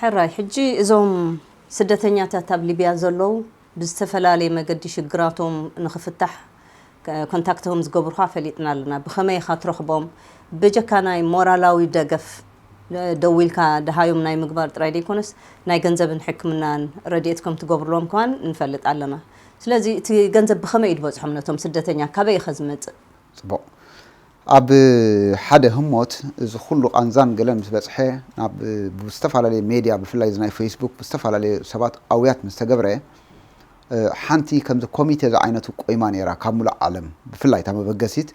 ሕራይ ሕጂ እዞም ስደተኛታት ኣብ ሊብያ ዘለዉ ብዝተፈላለየ መገዲ ሽግራቶም ንኽፍታሕ ኮንታክቶም ዝገብሩኻ ፈሊጥና ኣለና። ብኸመይ ኢኻ ትረኽቦም? ብጀካ ናይ ሞራላዊ ደገፍ ደዊልካ ደሃዮም ናይ ምግባር ጥራይ ዘይኮነስ ናይ ገንዘብን ሕክምናን ረድኤት ከም ትገብርሎም ከዋን ንፈልጥ ኣለና። ስለዚ እቲ ገንዘብ ብኸመይ እዩ ዝበፅሖም ነቶም ስደተኛ? ካበይ ኢኸ ዝመፅእ? ፅቡቕ። ኣብ ሓደ ህሞት እዚ ኩሉ ቃንዛን ገለን ምስ በፅሐ ናብ ብዝተፈላለየ ሜድያ ብፍላይ ናይ ፌስቡክ ብዝተፈላለየ ሰባት ኣውያት ምስ ተገብረ ሓንቲ ከምዚ ኮሚቴ ዝዓይነቱ ቆይማ ነይራ ካብ ሙሉእ ዓለም ብፍላይ እታ መበገሲት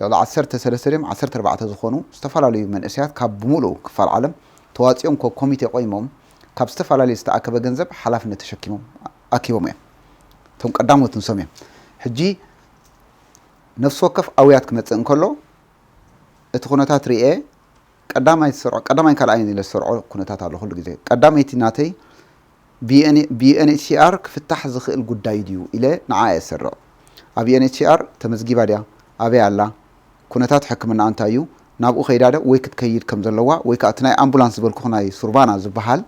ልዕሊ ዓሰርተ ሰለስተ ድዮም ዓሰርተ ኣርባዕተ ዝኾኑ ዝተፈላለዩ መንእሰያት ካብ ብምሉእ ክፋል ዓለም ተዋፂኦም ኮ ኮሚቴ ቆይሞም ካብ ዝተፈላለዩ ዝተኣከበ ገንዘብ ሓላፍነት ተሸኪሞም ኣኪቦም እዮም እቶም ቀዳሞት ንሶም እዮም ሕጂ ነፍሲ ወከፍ ኣውያት ክመፅእ እንከሎ እቲ ኩነታት ርኤ ቀዳማይ ዝሰርዖ ቀዳማይ ካልኣይ ኢለ ዝሰርዖ ኩነታት ኣሎ ኩሉ ግዜ ቀዳመይቲ ናተይ ብዩኤንኤችሲኣር ክፍታሕ ዝኽእል ጉዳይ ድዩ ኢለ ንዓ እየ ዝሰርዕ ኣብ ዩኤንኤችሲኣር ተመዝጊባ ድያ ኣበይ ኣላ ኩነታት ሕክምና እንታይ እዩ ናብኡ ከይዳ ዶ ወይ ክትከይድ ከም ዘለዋ ወይ ከዓ እቲ ናይ ኣምቡላንስ ዝበልኩኹ ናይ ሱርባና ዝበሃል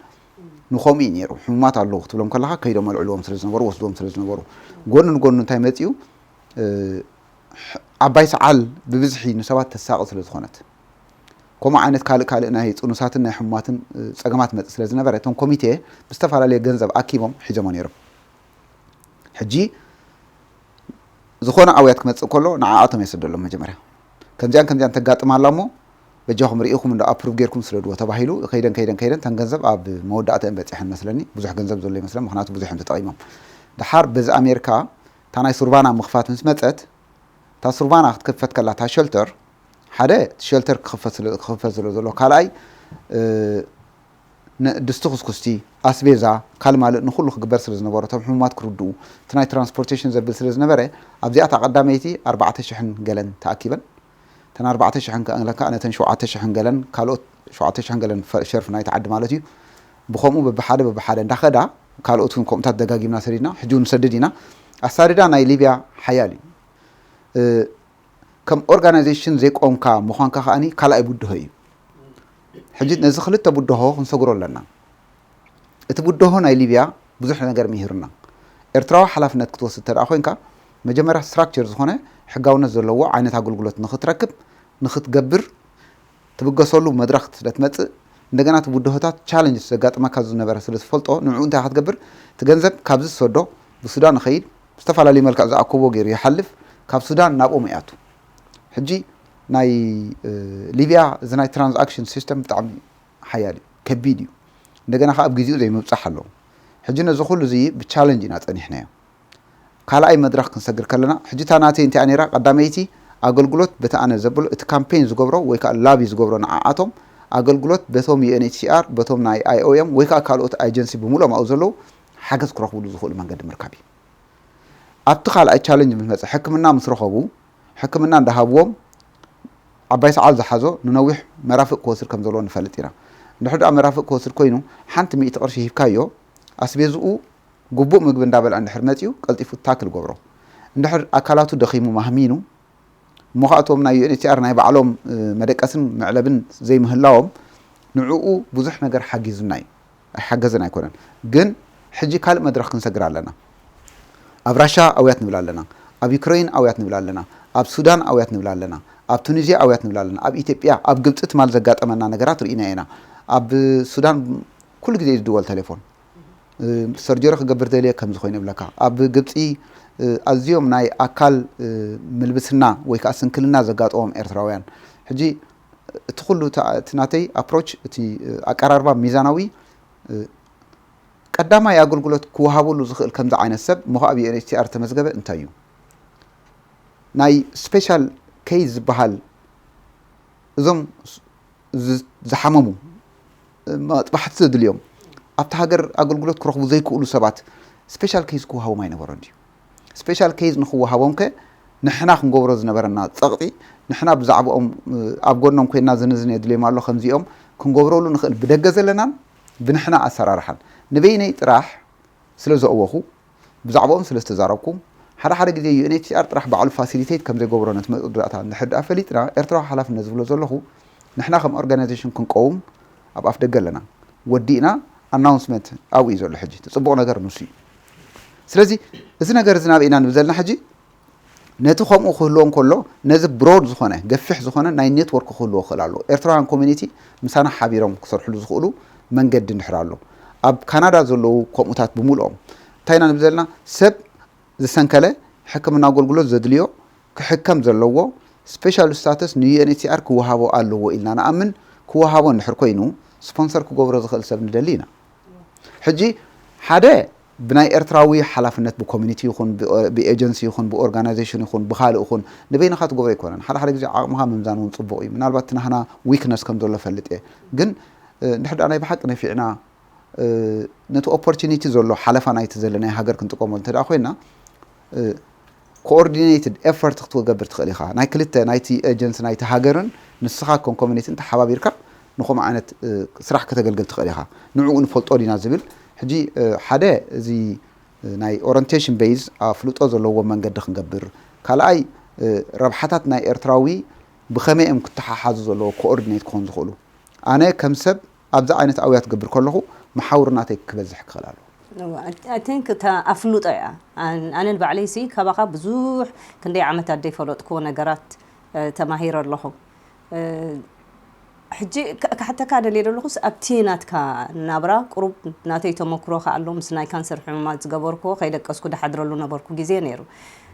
ንኸምኡ እዩ ነይሩ ሕሙማት ኣለዉ ክትብሎም ከለካ ከይዶም ኣልዕልዎም ስለ ዝነበሩ ወስድዎም ስለ ዝነበሩ ጎኒ ንጎኒ እንታይ መፅኡ ዓባይ ሰዓል ብብዝሒ ንሰባት ተሳቒ ስለ ዝኾነት ከምኡ ዓይነት ካልእ ካልእ ናይ ፅኑሳትን ናይ ሕሙማትን ፀገማት መፅእ ስለ ዝነበረ እቶም ኮሚቴ ብዝተፈላለየ ገንዘብ ኣኪቦም ሒዞሞ ነይሮም ሕጂ ዝኾነ ኣውያት ክመፅእ ከሎ ንዓኣቶም የሰደሎም መጀመርያ ከምዚኣን ከምዚኣን ተጋጥም ኣላ እሞ በጃኹም ርኢኹም እንዶ ኣፕሩቭ ጌርኩም ስደድዎ ተባሂሉ ከይደን ከይደን ከይደን ተን ገንዘብ ኣብ መወዳእተአን በፂሐን መስለኒ ብዙሕ ገንዘብ ዘሎ ይመስለን ምክንያቱ ብዙሕ እዮም ተጠቒሞም ድሓር በዚ ኣሜሪካ እታ ናይ ሱርባና ምኽፋት ምስ መፀት እታ ሱርባና ክትክፈት ከላ እታ ሸልተር ሓደ እቲ ሸልተር ክኽፈት ስለ- ክኽፈት ስለ ዘሎ ካልኣይ እ፣ ን- ድስቲ ኩስኩስቲ ኣስቤዛ ካልእ ማልእ ንኩሉ ክግበር ስለ ዝነበሮ እቶም ሕሙማት ክርድኡ እቲ ናይ ትራንስፖርቴሽን ዘብል ስለ ዝነበረ ኣብዚኣ እታ ቀዳመይቲ ኣርባዕተ ሽሕን ገለን ተኣኪበን እተን ኣርባዕተ ሽሕን ከእለካ ነተን ሸውዓተ ሽሕን ገለን ካልኦት ሸውዓተ ሽሕን ገለን ፈ- ሸርፍ ናይቲ ዓዲ ማለት እዩ ብከምኡ በብሓደ በብሓደ እንዳኸዳ ካልኦት እውን ከምኡታት ደጋጊምና ሰዲድና ሕጂ እውን ንሰድድ ኢና ኣሳድዳ ናይ ሊብያ ሓያል እዩ እ፣ ከም ኦርጋናይዜሽን ዘይቆምካ ምዃንካ ከኣኒ ካልኣይ ብድሆ እዩ ሕጂ ነዚ ክልተ ብድሆ ክንሰግሮ ኣለና እቲ ብድሆ ናይ ሊብያ ብዙሕ ነገር ምሂሩና ኤርትራዊ ሓላፍነት ክትወስድ ተደኣ ኮይንካ መጀመርያ ስትራክቸር ዝኾነ ሕጋውነት ዘለዎ ዓይነት ኣገልግሎት ንክትረክብ ንክትገብር ትብገሰሉ መድረኽ ስለ ትመፅእ እንደገና እቲ ብድሆታት ቻለንጅ ዘጋጥመካ ዝነበረ ስለ ትፈልጦ ንዕኡ እንታይ ክትገብር እቲ ገንዘብ ካብዚ ዝሰዶ ብሱዳን ይኸይድ ብዝተፈላለዩ መልክዕ ዝኣከብዎ ገይሩ ይሓልፍ ካብ ሱዳን ናብኦም ይኣቱ ሕጂ ናይ ሊብያ እዚ ናይ ትራንዛክሽን ሲስተም ብጣዕሚ ሓያል እዩ ከቢድ እዩ እንደገና ከዓ ኣብ ግዜኡ ዘይምብፃሕ ኣለዎ ሕጂ ነዚ ኩሉ እዚ ብቻለንጅ ኢና ፀኒሕናዮ ካልኣይ መድረኽ ክንሰግር ከለና ሕጂ እታ ናተይ እንታይ ነራ ቀዳመይቲ ኣገልግሎት በቲ ኣነ ዘብሎ እቲ ካምፔን ዝገብሮ ወይ ከዓ ላቢ ዝገብሮ ንዓኣቶም ኣገልግሎት በቶም ዩኤንኤችሲኣር በቶም ናይ ኣይኦኤም ወይ ከዓ ካልኦት ኣጀንሲ ብምሎም ኣብኡ ዘለዉ ሓገዝ ክረኽብሉ ዝኽእሉ መንገዲ ምርካብ እዩ ኣብቲ ካልኣይ ቻለንጅ ምስ መፀ ሕክምና ምስ ረኸቡ ሕክምና እንዳሃብዎም ዓባይ ሰዓል ዝሓዞ ንነዊሕ መራፍእ ክወስድ ከም ዘለዎ ንፈልጥ ኢና እንድሕር ደኣ መራፍእ ክወስድ ኮይኑ ሓንቲ ሚእቲ ቅርሺ ሂብካዮ ኣስቤዝኡ ግቡእ ምግቢ እንዳበልዐ እንድሕር መፂኡ ቀልጢፉ ታክል ገብሮ እንድሕር ኣካላቱ ደኺሙ ማህሚኑ እሞ ከዓ እቶም ናይ ዩኤንኤችሲኣር ናይ ባዕሎም መደቀስን መዕለብን ዘይምህላዎም ንዕኡ ብዙሕ ነገር ሓጊዙና እዩ ኣይሓገዝን ኣይኮነን ግን ሕጂ ካልእ መድረኽ ክንሰግር ኣለና ኣብ ራሻ ኣውያት ንብል ኣለና ኣብ ዩክረይን ኣውያት ንብል ኣለና ኣብ ሱዳን ኣውያት ንብል ኣለና ኣብ ቱኒዝያ ኣውያት ንብል ኣለና ኣብ ኢትዮጵያ ኣብ ግብፂ ትማል ዘጋጠመና ነገራት ርኢና ኢና ኣብ ሱዳን ኩሉ ግዜ ዝድወል ቴሌፎን ሰርጀሪ ክገብር ደልየ ከምዚ ኮይኑ ይብለካ ኣብ ግብፂ ኣዝዮም ናይ ኣካል ምልብስና ወይ ከዓ ስንክልና ዘጋጠሞም ኤርትራውያን ሕጂ እቲ ኩሉ እቲ ናተይ ኣፕሮች እቲ ኣቀራርባ ሚዛናዊ ቀዳማይ ኣገልግሎት ክወሃበሉ ዝኽእል ከምዚ ዓይነት ሰብ ምዃ ኣብ ዩኤንኤችሲኣር ተመዝገበ እንታይ እዩ ናይ ስፔሻል ኬዝ ዝበሃል እዞም ዝሓመሙ መጥባሕቲ ዘድልዮም ኣብቲ ሃገር ኣገልግሎት ክረኽቡ ዘይክእሉ ሰባት ስፔሻል ኬዝ ክወሃቦም ኣይነበሮን ድዩ ስፔሻል ኬዝ ንክወሃቦም ከ ንሕና ክንገብሮ ዝነበረና ፀቕጢ ንሕና ብዛዕባኦም ኣብ ጎኖም ኮይና ዝንዝን የድልዮም ኣሎ ከምዚኦም ክንገብረሉ ንኽእል ብደገ ዘለናን ብንሕና ኣሰራርሓን ንበይነይ ጥራሕ ስለ ዘእወኹ ብዛዕባኦም ስለ ዝተዛረብኩ ሓደ ሓደ ግዜ ዩኤንኤችሲኣር ጥራሕ ባዕሉ ፋሲሊቴት ከም ዘይገብሮ ነቲ መወዳእታ እንድሕር ደኣ ፈሊጥና ኤርትራዊ ሓላፍነት ዝብሎ ዘለኹ ንሕና ከም ኦርጋናይዜሽን ክንቀውም ኣብ ኣፍ ደገ ኣለና ወዲእና ኣናውንስመንት ኣብኡ እዩ ዘሎ። ሕጂ እቲ ፅቡቕ ነገር ንሱ እዩ። ስለዚ እዚ ነገር እዚ ናበይ ኢና ንብል ዘለና ሕጂ? ነቲ ከምኡ ክህልዎ እንከሎ ነዚ ብሮድ ዝኾነ ገፊሕ ዝኾነ ናይ ኔትወርክ ክህልዎ ክኽእል ኣለዎ። ኤርትራውያን ኮሚኒቲ ምሳና ሓቢሮም ክሰርሕሉ ዝኽእሉ መንገዲ እንድሕር ኣሎ፣ ኣብ ካናዳ ዘለዉ ከምኡታት ብምልኦም እንታይ ኢና ንብል ዘለና? ሰብ ዝሰንከለ ሕክምና ኣገልግሎት ዘድልዮ ክሕከም ዘለዎ ስፔሻል ስታተስ ን ዩ ኤን ኤች ሲ ኣር ክወሃቦ ኣለዎ ኢልና ንኣምን። ክወሃቦ እንድሕር ኮይኑ ስፖንሰር ክገብሮ ዝኽእል ሰብ ንደሊ ኢና። ሕጂ ሓደ ብናይ ኤርትራዊ ሓላፍነት ብኮሚኒቲ ይኹን ብኤጀንሲ ይኹን ብኦርጋናይዜሽን ይኹን ብኻልእ ይኹን ንበይንኻ ትገብሮ ኣይኮነን። ሓደ ሓደ ግዜ ዓቕምኻ ምምዛን እውን ፅቡቕ እዩ። ምናልባት እቲ ናህና ዊክነስ ከም ዘሎ ፈልጥ እየ፣ ግን እንድሕር ደኣ ናይ ብሓቂ ነፊዕና ነቲ ኦፖርቹኒቲ ዘሎ ሓለፋ ናይቲ ዘለናይ ሃገር ክንጥቀመሉ እንተ ኮይንና ኮኦርዲኔትድ ኤፈርት ክትገብር ትኽእል ኢኻ። ናይ ክልተ ናይቲ ኤጀንሲ ናይቲ ሃገርን ንስኻ ከም ኮሚኒቲን ተሓባቢርካ ንኸምኡ ዓይነት ስራሕ ከተገልግል ትኽእል ኢኻ። ንዕኡ ንፈልጦ ዲና ዝብል ሕጂ ሓደ እዚ ናይ ኦሪንቴሽን ቤዝ ኣፍልጦ ዘለዎ መንገዲ ክንገብር፣ ካልኣይ ረብሓታት ናይ ኤርትራዊ ብኸመይ እዮም ክተሓሓዙ ዘለዎ ኮኦርዲኔት ክኾን ዝኽእሉ። ኣነ ከም ሰብ ኣብዚ ዓይነት ኣውያ ትገብር ከለኹ መሓውር ናተይ ክበዝሕ ክኽእል ኣለዎ። I think እታ ኣፍልጦ እያ። ኣነ ንባዕለይ ሲ ካባኻ ብዙሕ ክንደይ ዓመታት ዘይፈለጥክዎ ነገራት ተማሂረ ኣለኹ። ሕጂ ክሓተካ ደልየ ዘለኹስ ኣብቲ ናትካ ናብራ ቁሩብ ናተይ ተመክሮ ከኣ ኣሎ። ምስ ናይ ካንሰር ሕሙማት ዝገበርክዎ ከይደቀስኩ ድሓድረሉ ነበርኩ ግዜ ነይሩ።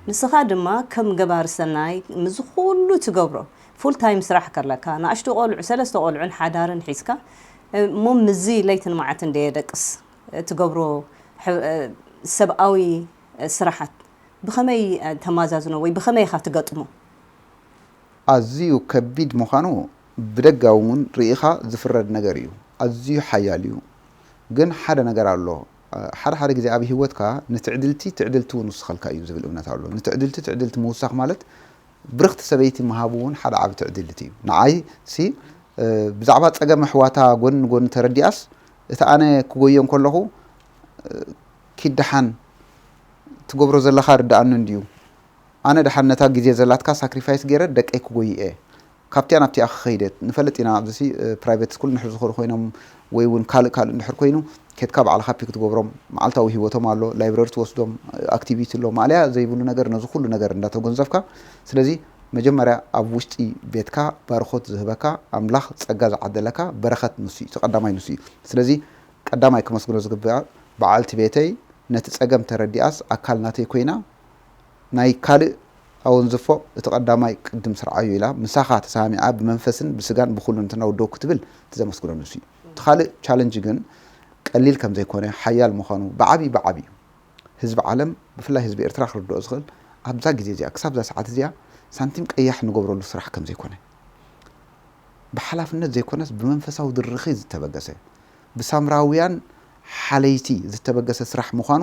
ንስኻ ድማ ከም ገባሪ ሰናይ ምስዚ ኩሉ ትገብሮ ፉል ታይም ስራሕ ከለካ ንኣሽቱ ቆልዑ ሰለስተ ቆልዑን ሓዳርን ሒዝካ እሞ ምዚ ለይትን መዓትን ደየደቅስ ትገብሮ ሰብኣዊ ስራሓት ብኸመይ ተማዛዝኖ ወይ ብኸመይ ኢኻ ትገጥሞ? ኣዝዩ ከቢድ ምዃኑ ብደጋዊ እውን ርኢኻ ዝፍረድ ነገር እዩ። ኣዝዩ ሓያል እዩ። ግን ሓደ ነገር ኣሎ። ሓደ ሓደ ግዜ ኣብ ህይወትካ ንትዕድልቲ ትዕድልቲ እውን ውስኸልካ እዩ ዝብል እምነት ኣሎ። ንትዕድልቲ ትዕድልቲ ምውሳኽ ማለት ብርኽቲ ሰበይቲ ምሃቡ እውን ሓደ ዓቢ ትዕድልቲ እዩ። ንዓይ ሲ ብዛዕባ ጸገም ኣሕዋታ ጎኒ ንጎኒ ተረዲኣስ እቲ ኣነ ክጎዮ እንከለኹ ኪድ ደሓን ትገብሮ ዘለኻ ርድኣኒ እንድዩ። ኣነ ደሓን ነታ ግዜ ዘላትካ ሳክሪፋይስ ገይረ ደቀይ ክጎይ እየ። ካብቲኣ ናብቲኣ ክኸይደት ንፈልጥ ኢና። ኣብዚ ፕራይቬት ስኩል ንድሕር ዝኾኑ ኮይኖም ወይ እውን ካልእ ካልእ እንድሕር ኮይኑ ኬድካ ባዕልኻ ፒክ ትገብሮም። መዓልታዊ ህይወቶም ኣሎ፣ ላይብረሪ ትወስዶም፣ ኣክቲቪቲ ኣሎ፣ ማእለያ ዘይብሉ ነገር ነዚ ኩሉ ነገር እንዳተጎንዘፍካ። ስለዚ መጀመርያ ኣብ ውሽጢ ቤትካ ባርኾት ዝህበካ ኣምላኽ ጸጋ ዝዓደለካ በረኸት ንሱ እዩ፣ እቲ ቀዳማይ ንሱ እዩ። ስለዚ ቀዳማይ ከመስግኖ ዝግባእ በዓልቲ ቤተይ ነቲ ጸገም ተረዲኣስ ኣካል ናተይ ኮይና ናይ ካልእ ኣወንዝፎ እቲ ቀዳማይ ቅድም ስርዓዩ ኢላ ምሳኻ ተሰማሚዓ ብመንፈስን ብስጋን ብኹሉ እንትና ወደው ክትብል እቲ ዘመስግኖ ንሱ እዩ። እቲ ካልእ ቻለንጅ ግን ቀሊል ከም ዘይኮነ ሓያል ምዃኑ ብዓብይ ብዓብዩ ህዝቢ ዓለም ብፍላይ ህዝቢ ኤርትራ ክርድኦ ዝኽእል ኣብዛ ግዜ እዚኣ ክሳብ እዛ ሰዓት እዚኣ ሳንቲም ቀያሕ ንገብረሉ ስራሕ ከም ዘይኮነ ብሓላፍነት ዘይኮነስ ብመንፈሳዊ ድርኺ ዝተበገሰ ብሳምራውያን ሓለይቲ ዝተበገሰ ስራሕ ምዃኑ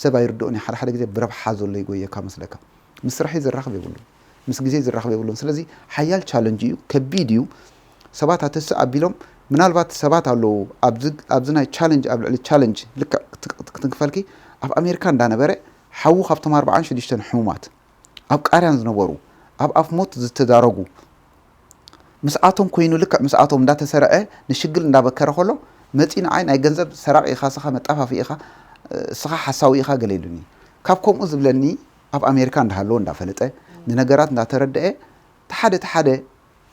ሰብ ኣይርድኦን እዩ። ሓደ ሓደ ግዜ ብረብሓ ዘሎ ይጎየካ መስለካ። ምስ ስርሐይ ዘራኽብ የብሉን፣ ምስ ግዜ ዘራኽብ የብሉን። ስለዚ ሓያል ቻለንጅ እዩ፣ ከቢድ እዩ። ሰባት ኣተስ ኣቢሎም ምናልባት ሰባት ኣለዉ ኣብዚ ኣብዚ ናይ ቻለንጅ ኣብ ልዕሊ ቻለንጅ ልክዕ ክትንክፈልኪ ኣብ ኣሜሪካ እንዳነበረ ሓዉ ካብቶም ኣርባዓን ሽዱሽተን ሕሙማት ኣብ ቃርያን ዝነበሩ ኣብ ኣፍ ሞት ዝተዳረጉ ምስኣቶም ኮይኑ ልክዕ ምስኣቶም እንዳተሰረዐ ንሽግል እንዳበከረ ከሎ መፂ ንዓይ ናይ ገንዘብ ሰራቂ ኢኻ ስኻ መጣፋፊ ኢኻ ስኻ ሓሳዊ ኢኻ ገለ ኢሉኒ። ካብ ከምኡ ዝብለኒ ኣብ ኣሜሪካ እንዳሃለወ እንዳፈለጠ ንነገራት እንዳተረደአ ተሓደ ተሓደ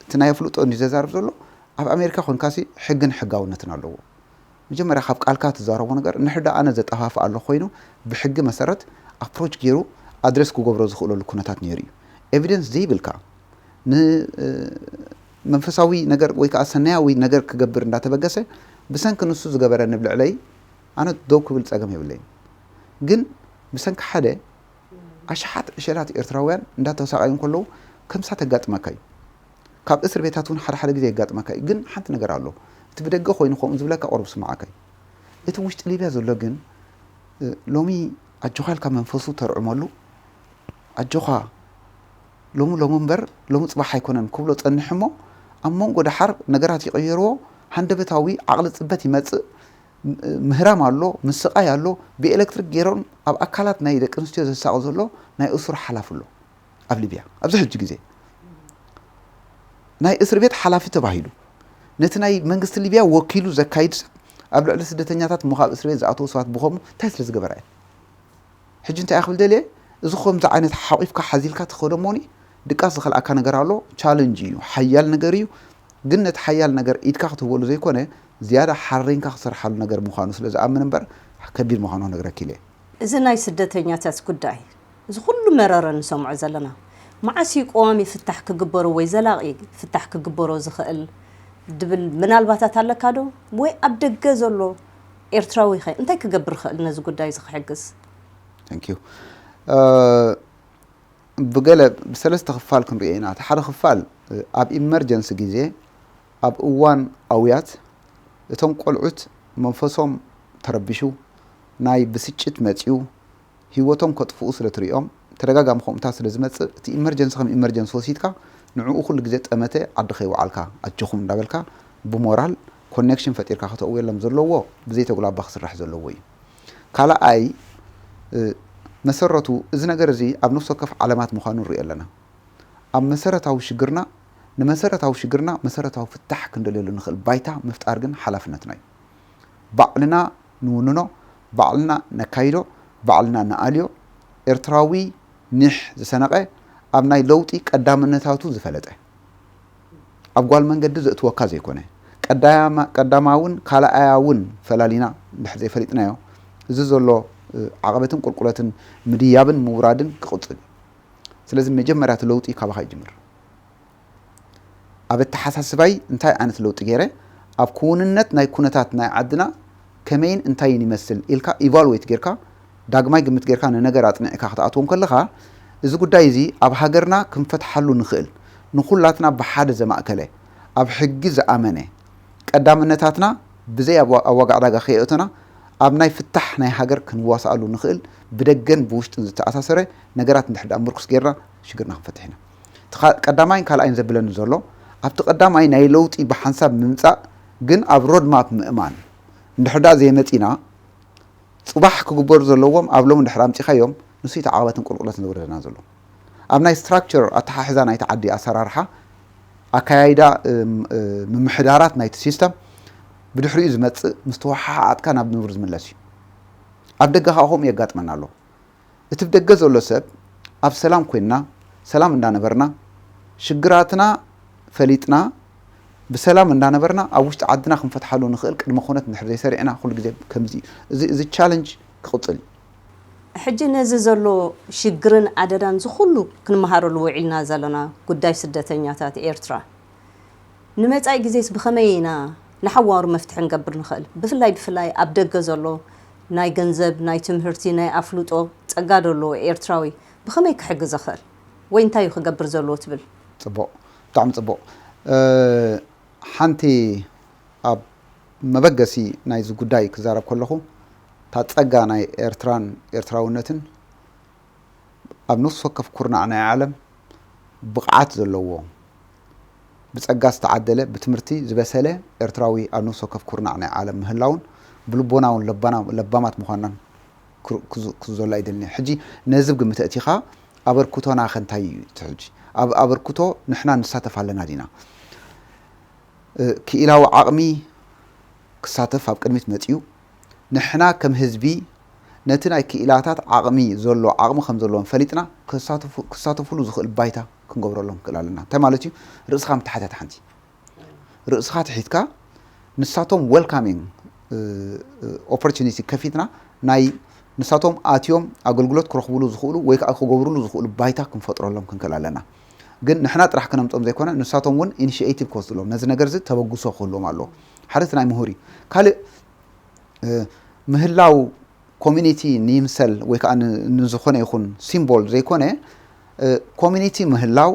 እቲ ናይ ኣፍልጦ እንዲ ዘዛርብ ዘሎ ኣብ ኣሜሪካ ኮንካሲ ሕግን ሕጋውነትን ኣለዎ። መጀመርያ ካብ ቃልካ ትዛረቦ ነገር እንድሕር ደኣ ኣነ ዘጠፋፍእ ኣሎ ኮይኑ ብሕጊ መሰረት ኣፕሮች ገይሩ ኣድረስ ክገብሮ ዝኽእለሉ ኩነታት ነይሩ እዩ። ኤቪደንስ ዘይብልካ ንመንፈሳዊ ነገር ወይ ከዓ ሰናያዊ ነገር ክገብር እንዳተበገሰ ብሰንኪ ንሱ ዝገበረኒ ብልዕለይ ኣነ ደው ክብል ፀገም የብለይን። ግን ብሰንኪ ሓደ ኣሽሓት ዕሸላት ኤርትራውያን እንዳተሳቀዩ እንከለዉ ከምሳ ተጋጥመካ እዩ። ካብ እስር ቤታት እውን ሓደ ሓደ ግዜ የጋጥመካ እዩ። ግን ሓንቲ ነገር ኣሎ፣ እቲ ብደገ ኮይኑ ከምኡ ዝብለካ ቆርብ ስማዓካ እዩ። እቲ ውሽጢ ሊብያ ዘሎ ግን ሎሚ ኣጆኻ ኢልካ መንፈሱ ተርዕመሉ ኣጆኻ ሎሚ ሎሚ እምበር ሎሚ ፅባሕ ኣይኮነን ክብሎ ፀንሕ እሞ ኣብ መንጎ ደሓር ነገራት ይቐየርዎ። ሃንደበታዊ ዓቕሊ ፅበት ይመፅእ። ምህራም ኣሎ፣ ምስቓይ ኣሎ። ብኤሌክትሪክ ገይሮም ኣብ ኣካላት ናይ ደቂ ኣንስትዮ ዘሳቕ ዘሎ ናይ እሱር ሓላፊ ኣሎ ኣብ ሊብያ ኣብዚ ሕጂ ግዜ ናይ እስር ቤት ሓላፊ ተባሂሉ ነቲ ናይ መንግስቲ ሊብያ ወኪሉ ዘካይድ ሰብ ኣብ ልዕሊ ስደተኛታት እሞ ካብ እስር ቤት ዝኣተዉ ሰባት ብኸምኡ እንታይ ስለ ዝገበራ እየን? ሕጂ እንታይ ክብል ደልየ፣ እዚ ከምዚ ዓይነት ሓቒፍካ ሓዚልካ ትኸዶ እሞኒ ድቃስ ዝኸልኣካ ነገር ኣሎ። ቻለንጅ እዩ፣ ሓያል ነገር እዩ። ግን ነቲ ሓያል ነገር ኢድካ ክትህበሉ ዘይኮነ ዝያዳ ሓሪንካ ክሰርሓሉ ነገር ምዃኑ ስለ ዝኣምን እምበር ከቢድ ምዃኑ ክነግረኪ ኢለ። እዚ ናይ ስደተኛታት ጉዳይ፣ እዚ ኩሉ መረረ ንሰምዖ ዘለና፣ መዓስ እዩ ቀዋሚ ፍታሕ ክግበሮ ወይ ዘላቒ ፍታሕ ክግበሮ ዝኽእል ድብል ምናልባታት ኣለካ ዶ? ወይ ኣብ ደገ ዘሎ ኤርትራዊ ኸ እንታይ ክገብር ይኽእል ነዚ ጉዳይ እዚ ክሕግዝ? Thank you። ብገለ ብሰለስተ ክፋል ክንሪኦ ኢና። እቲ ሓደ ክፋል ኣብ ኢመርጀንሲ ግዜ፣ ኣብ እዋን ኣውያት እቶም ቆልዑት መንፈሶም ተረቢሹ፣ ናይ ብስጭት መጺኡ ህይወቶም ከጥፍኡ ስለ ትሪኦም፣ ተደጋጋሚ ከምኡታት ስለ ዝመጽእ፣ እቲ ኢመርጀንሲ ከም ኢመርጀንሲ ወሲድካ ንዕኡ ኩሉ ግዜ ጠመተ ዓዲ ከይወዓልካ ኣጆኹም እንዳበልካ ብሞራል ኮኔክሽን ፈጢርካ ከተእውየሎም ዘለዎ ብዘይተጉላባ ክስራሕ ዘለዎ እዩ። ካልኣይ መሰረቱ እዚ ነገር እዚ ኣብ ነፍሲ ወከፍ ዓለማት ምዃኑ ንሪኦ ኣለና። ኣብ መሰረታዊ ሽግርና ንመሰረታዊ ሽግርና መሰረታዊ ፍታሕ ክንደልየሉ ንኽእል ባይታ ምፍጣር ግን ሓላፍነትና እዩ። ባዕልና ንውንኖ፣ ባዕልና ነካይዶ፣ ባዕልና ንኣልዮ። ኤርትራዊ ኒሕ ዝሰነቐ ኣብ ናይ ለውጢ ቀዳምነታቱ ዝፈለጠ ኣብ ጓል መንገዲ ዘእትወካ ዘይኮነ ቀዳማውን ካልኣያ እውን ፈላሊና እንድሕር ዘይፈሊጥናዮ እዚ ዘሎ ዓቐበትን ቁልቁለትን ምድያብን ምውራድን ክቕፅል እዩ። ስለዚ መጀመርያ እቲ ለውጢ ካባኻ ይጅምር። ኣብ ኣተሓሳስባይ እንታይ ዓይነት ለውጢ ገይረ፣ ኣብ ክውንነት ናይ ኩነታት ናይ ዓድና ከመይን እንታይን ይመስል ኢልካ ኢቫሉዌት ጌርካ ዳግማይ ግምት ጌርካ ንነገር ኣጽኒዕካ ክትኣትዎ እንከለኻ፣ እዚ ጉዳይ እዚ ኣብ ሃገርና ክንፈትሓሉ ንኽእል፣ ንኹላትና ብሓደ ዘማእከለ፣ ኣብ ሕጊ ዝኣመነ፣ ቀዳምነታትና ብዘይ ኣብ ዋ- ኣብ ዋጋ ዕዳጋ ከየእቶና ኣብ ናይ ፍታሕ ናይ ሃገር ክንዋስኣሉ ንኽእል ብደገን ብውሽጥን ዝተኣሳሰረ ነገራት እንድሕር ደኣ ምርኩስ ጌርና ሽግርና ክንፈትሕ ኢና። እቲ ኻ- ቀዳማይን ካልኣይን ዘብለኒ ዘሎ ኣብቲ ቀዳማይ ናይ ለውጢ ብሓንሳብ ምምጻእ ግን ኣብ ሮድማፕ ምእማን እንድሕር ደኣ ዘየመጺና ጽባሕ ክግበሩ ዘለዎም ኣብ ሎሚ እንድሕር ኣምጺኻዮም ንሱ እቲ ዓቐበትን ቁልቁለትን ዘውረደና ዘሎ ኣብ ናይ ስትራክቸር ኣተሓሕዛ ናይቲ ዓዲ ኣሰራርሓ ኣካያይዳ ምምሕዳራት ናይቲ ሲስተም ብድሕሪኡ ዝመፅእ ምስ ተወሓሓኣጥካ ናብ ንቡር ዝምለስ እዩ። ኣብ ደገ ከዓ ከምኡ የጋጥመና ኣሎ። እቲ ብደገ ዘሎ ሰብ ኣብ ሰላም ኮይንና ሰላም እንዳነበርና ሽግራትና ፈሊጥና ብሰላም እንዳነበርና ኣብ ውሽጢ ዓድና ክንፈትሓሉ ንኽእል ቅድመ ኩነት እንድሕር ዘይሰሪዕና ኩሉ ግዜ ከምዚ እዩ። እዚ እዚ ቻለንጅ ክቕፅል እዩ። ሕጂ ነዚ ዘሎ ሽግርን ኣደዳን ዝኹሉ ክንመሃረሉ ውዒልና ዘለና ጉዳይ ስደተኛታት ኤርትራ ንመጻኢ ግዜስ ብኸመይ ኢና ንሓዋሩ መፍትሒ ንገብር ንኽእል? ብፍላይ ብፍላይ ኣብ ደገ ዘሎ ናይ ገንዘብ፣ ናይ ትምህርቲ፣ ናይ ኣፍልጦ ጸጋ ደለዎ ኤርትራዊ ብኸመይ ክሕግዝ ይኽእል? ወይ እንታይ እዩ ክገብር ዘለዎ ትብል? ጽቡቕ፣ ብጣዕሚ ጽቡቕ። ሓንቲ ኣብ መበገሲ ናይዚ ጉዳይ ክዛረብ ከለኹ እታ ጸጋ ናይ ኤርትራን ኤርትራውነትን ኣብ ነፍሲ ወከፍ ኩርናዕ ናይ ዓለም ብቕዓት ዘለዎ ብጸጋ ዝተዓደለ ብትምህርቲ ዝበሰለ ኤርትራዊ ኣብ ነፍሲ ወከፍ ኩርናዕ ናይ ዓለም ምህላውን ብልቦና እውን ለባማት ምዃንናን ክዘሎ ኣይደልን። ሕጂ ነዚ ግምት ኣእቲኻ ኣበርክቶና ከ እንታይ እዩ? እቲ ሕጂ ኣብ ኣበርክቶ ንሕና ንሳተፍ ኣለና ዲና? ክኢላዊ ዓቕሚ ክሳተፍ ኣብ ቅድሚት መጺኡ፣ ንሕና ከም ህዝቢ ነቲ ናይ ክኢላታት ዓቕሚ ዘሎ ዓቕሚ ከም ዘለዎም ፈሊጥና ክሳተፉሉ ዝኽእል ባይታ ክንገብረሎም ክንክእል ኣለና። እንታይ ማለት እዩ? ርእስኻ ምትሓትያት ሓንቲ ርእስኻ ትሒትካ ንሳቶም ዌልካሚንግ ኦፖርቹኒቲ ከፊትና ናይ ንሳቶም ኣትዮም ኣገልግሎት ክረኽብሉ ዝኽእሉ ወይ ከዓ ክገብርሉ ዝኽእሉ ባይታ ክንፈጥረሎም ክንክእል ኣለና። ግን ንሕና ጥራሕ ክነምጾም ዘይኮነ ንሳቶም እውን ኢኒሽኤቲቭ ክወስድሎም ነዚ ነገር እዚ ተበግሶ ክህልዎም ኣለዎ። ሓደ እቲ ናይ ምሁር እዩ። ካልእ ምህላው ኮሚኒቲ ንይምሰል ወይ ከዓ ንዝኾነ ይኹን ሲምቦል ዘይኮነ ኮሚኒቲ ምህላው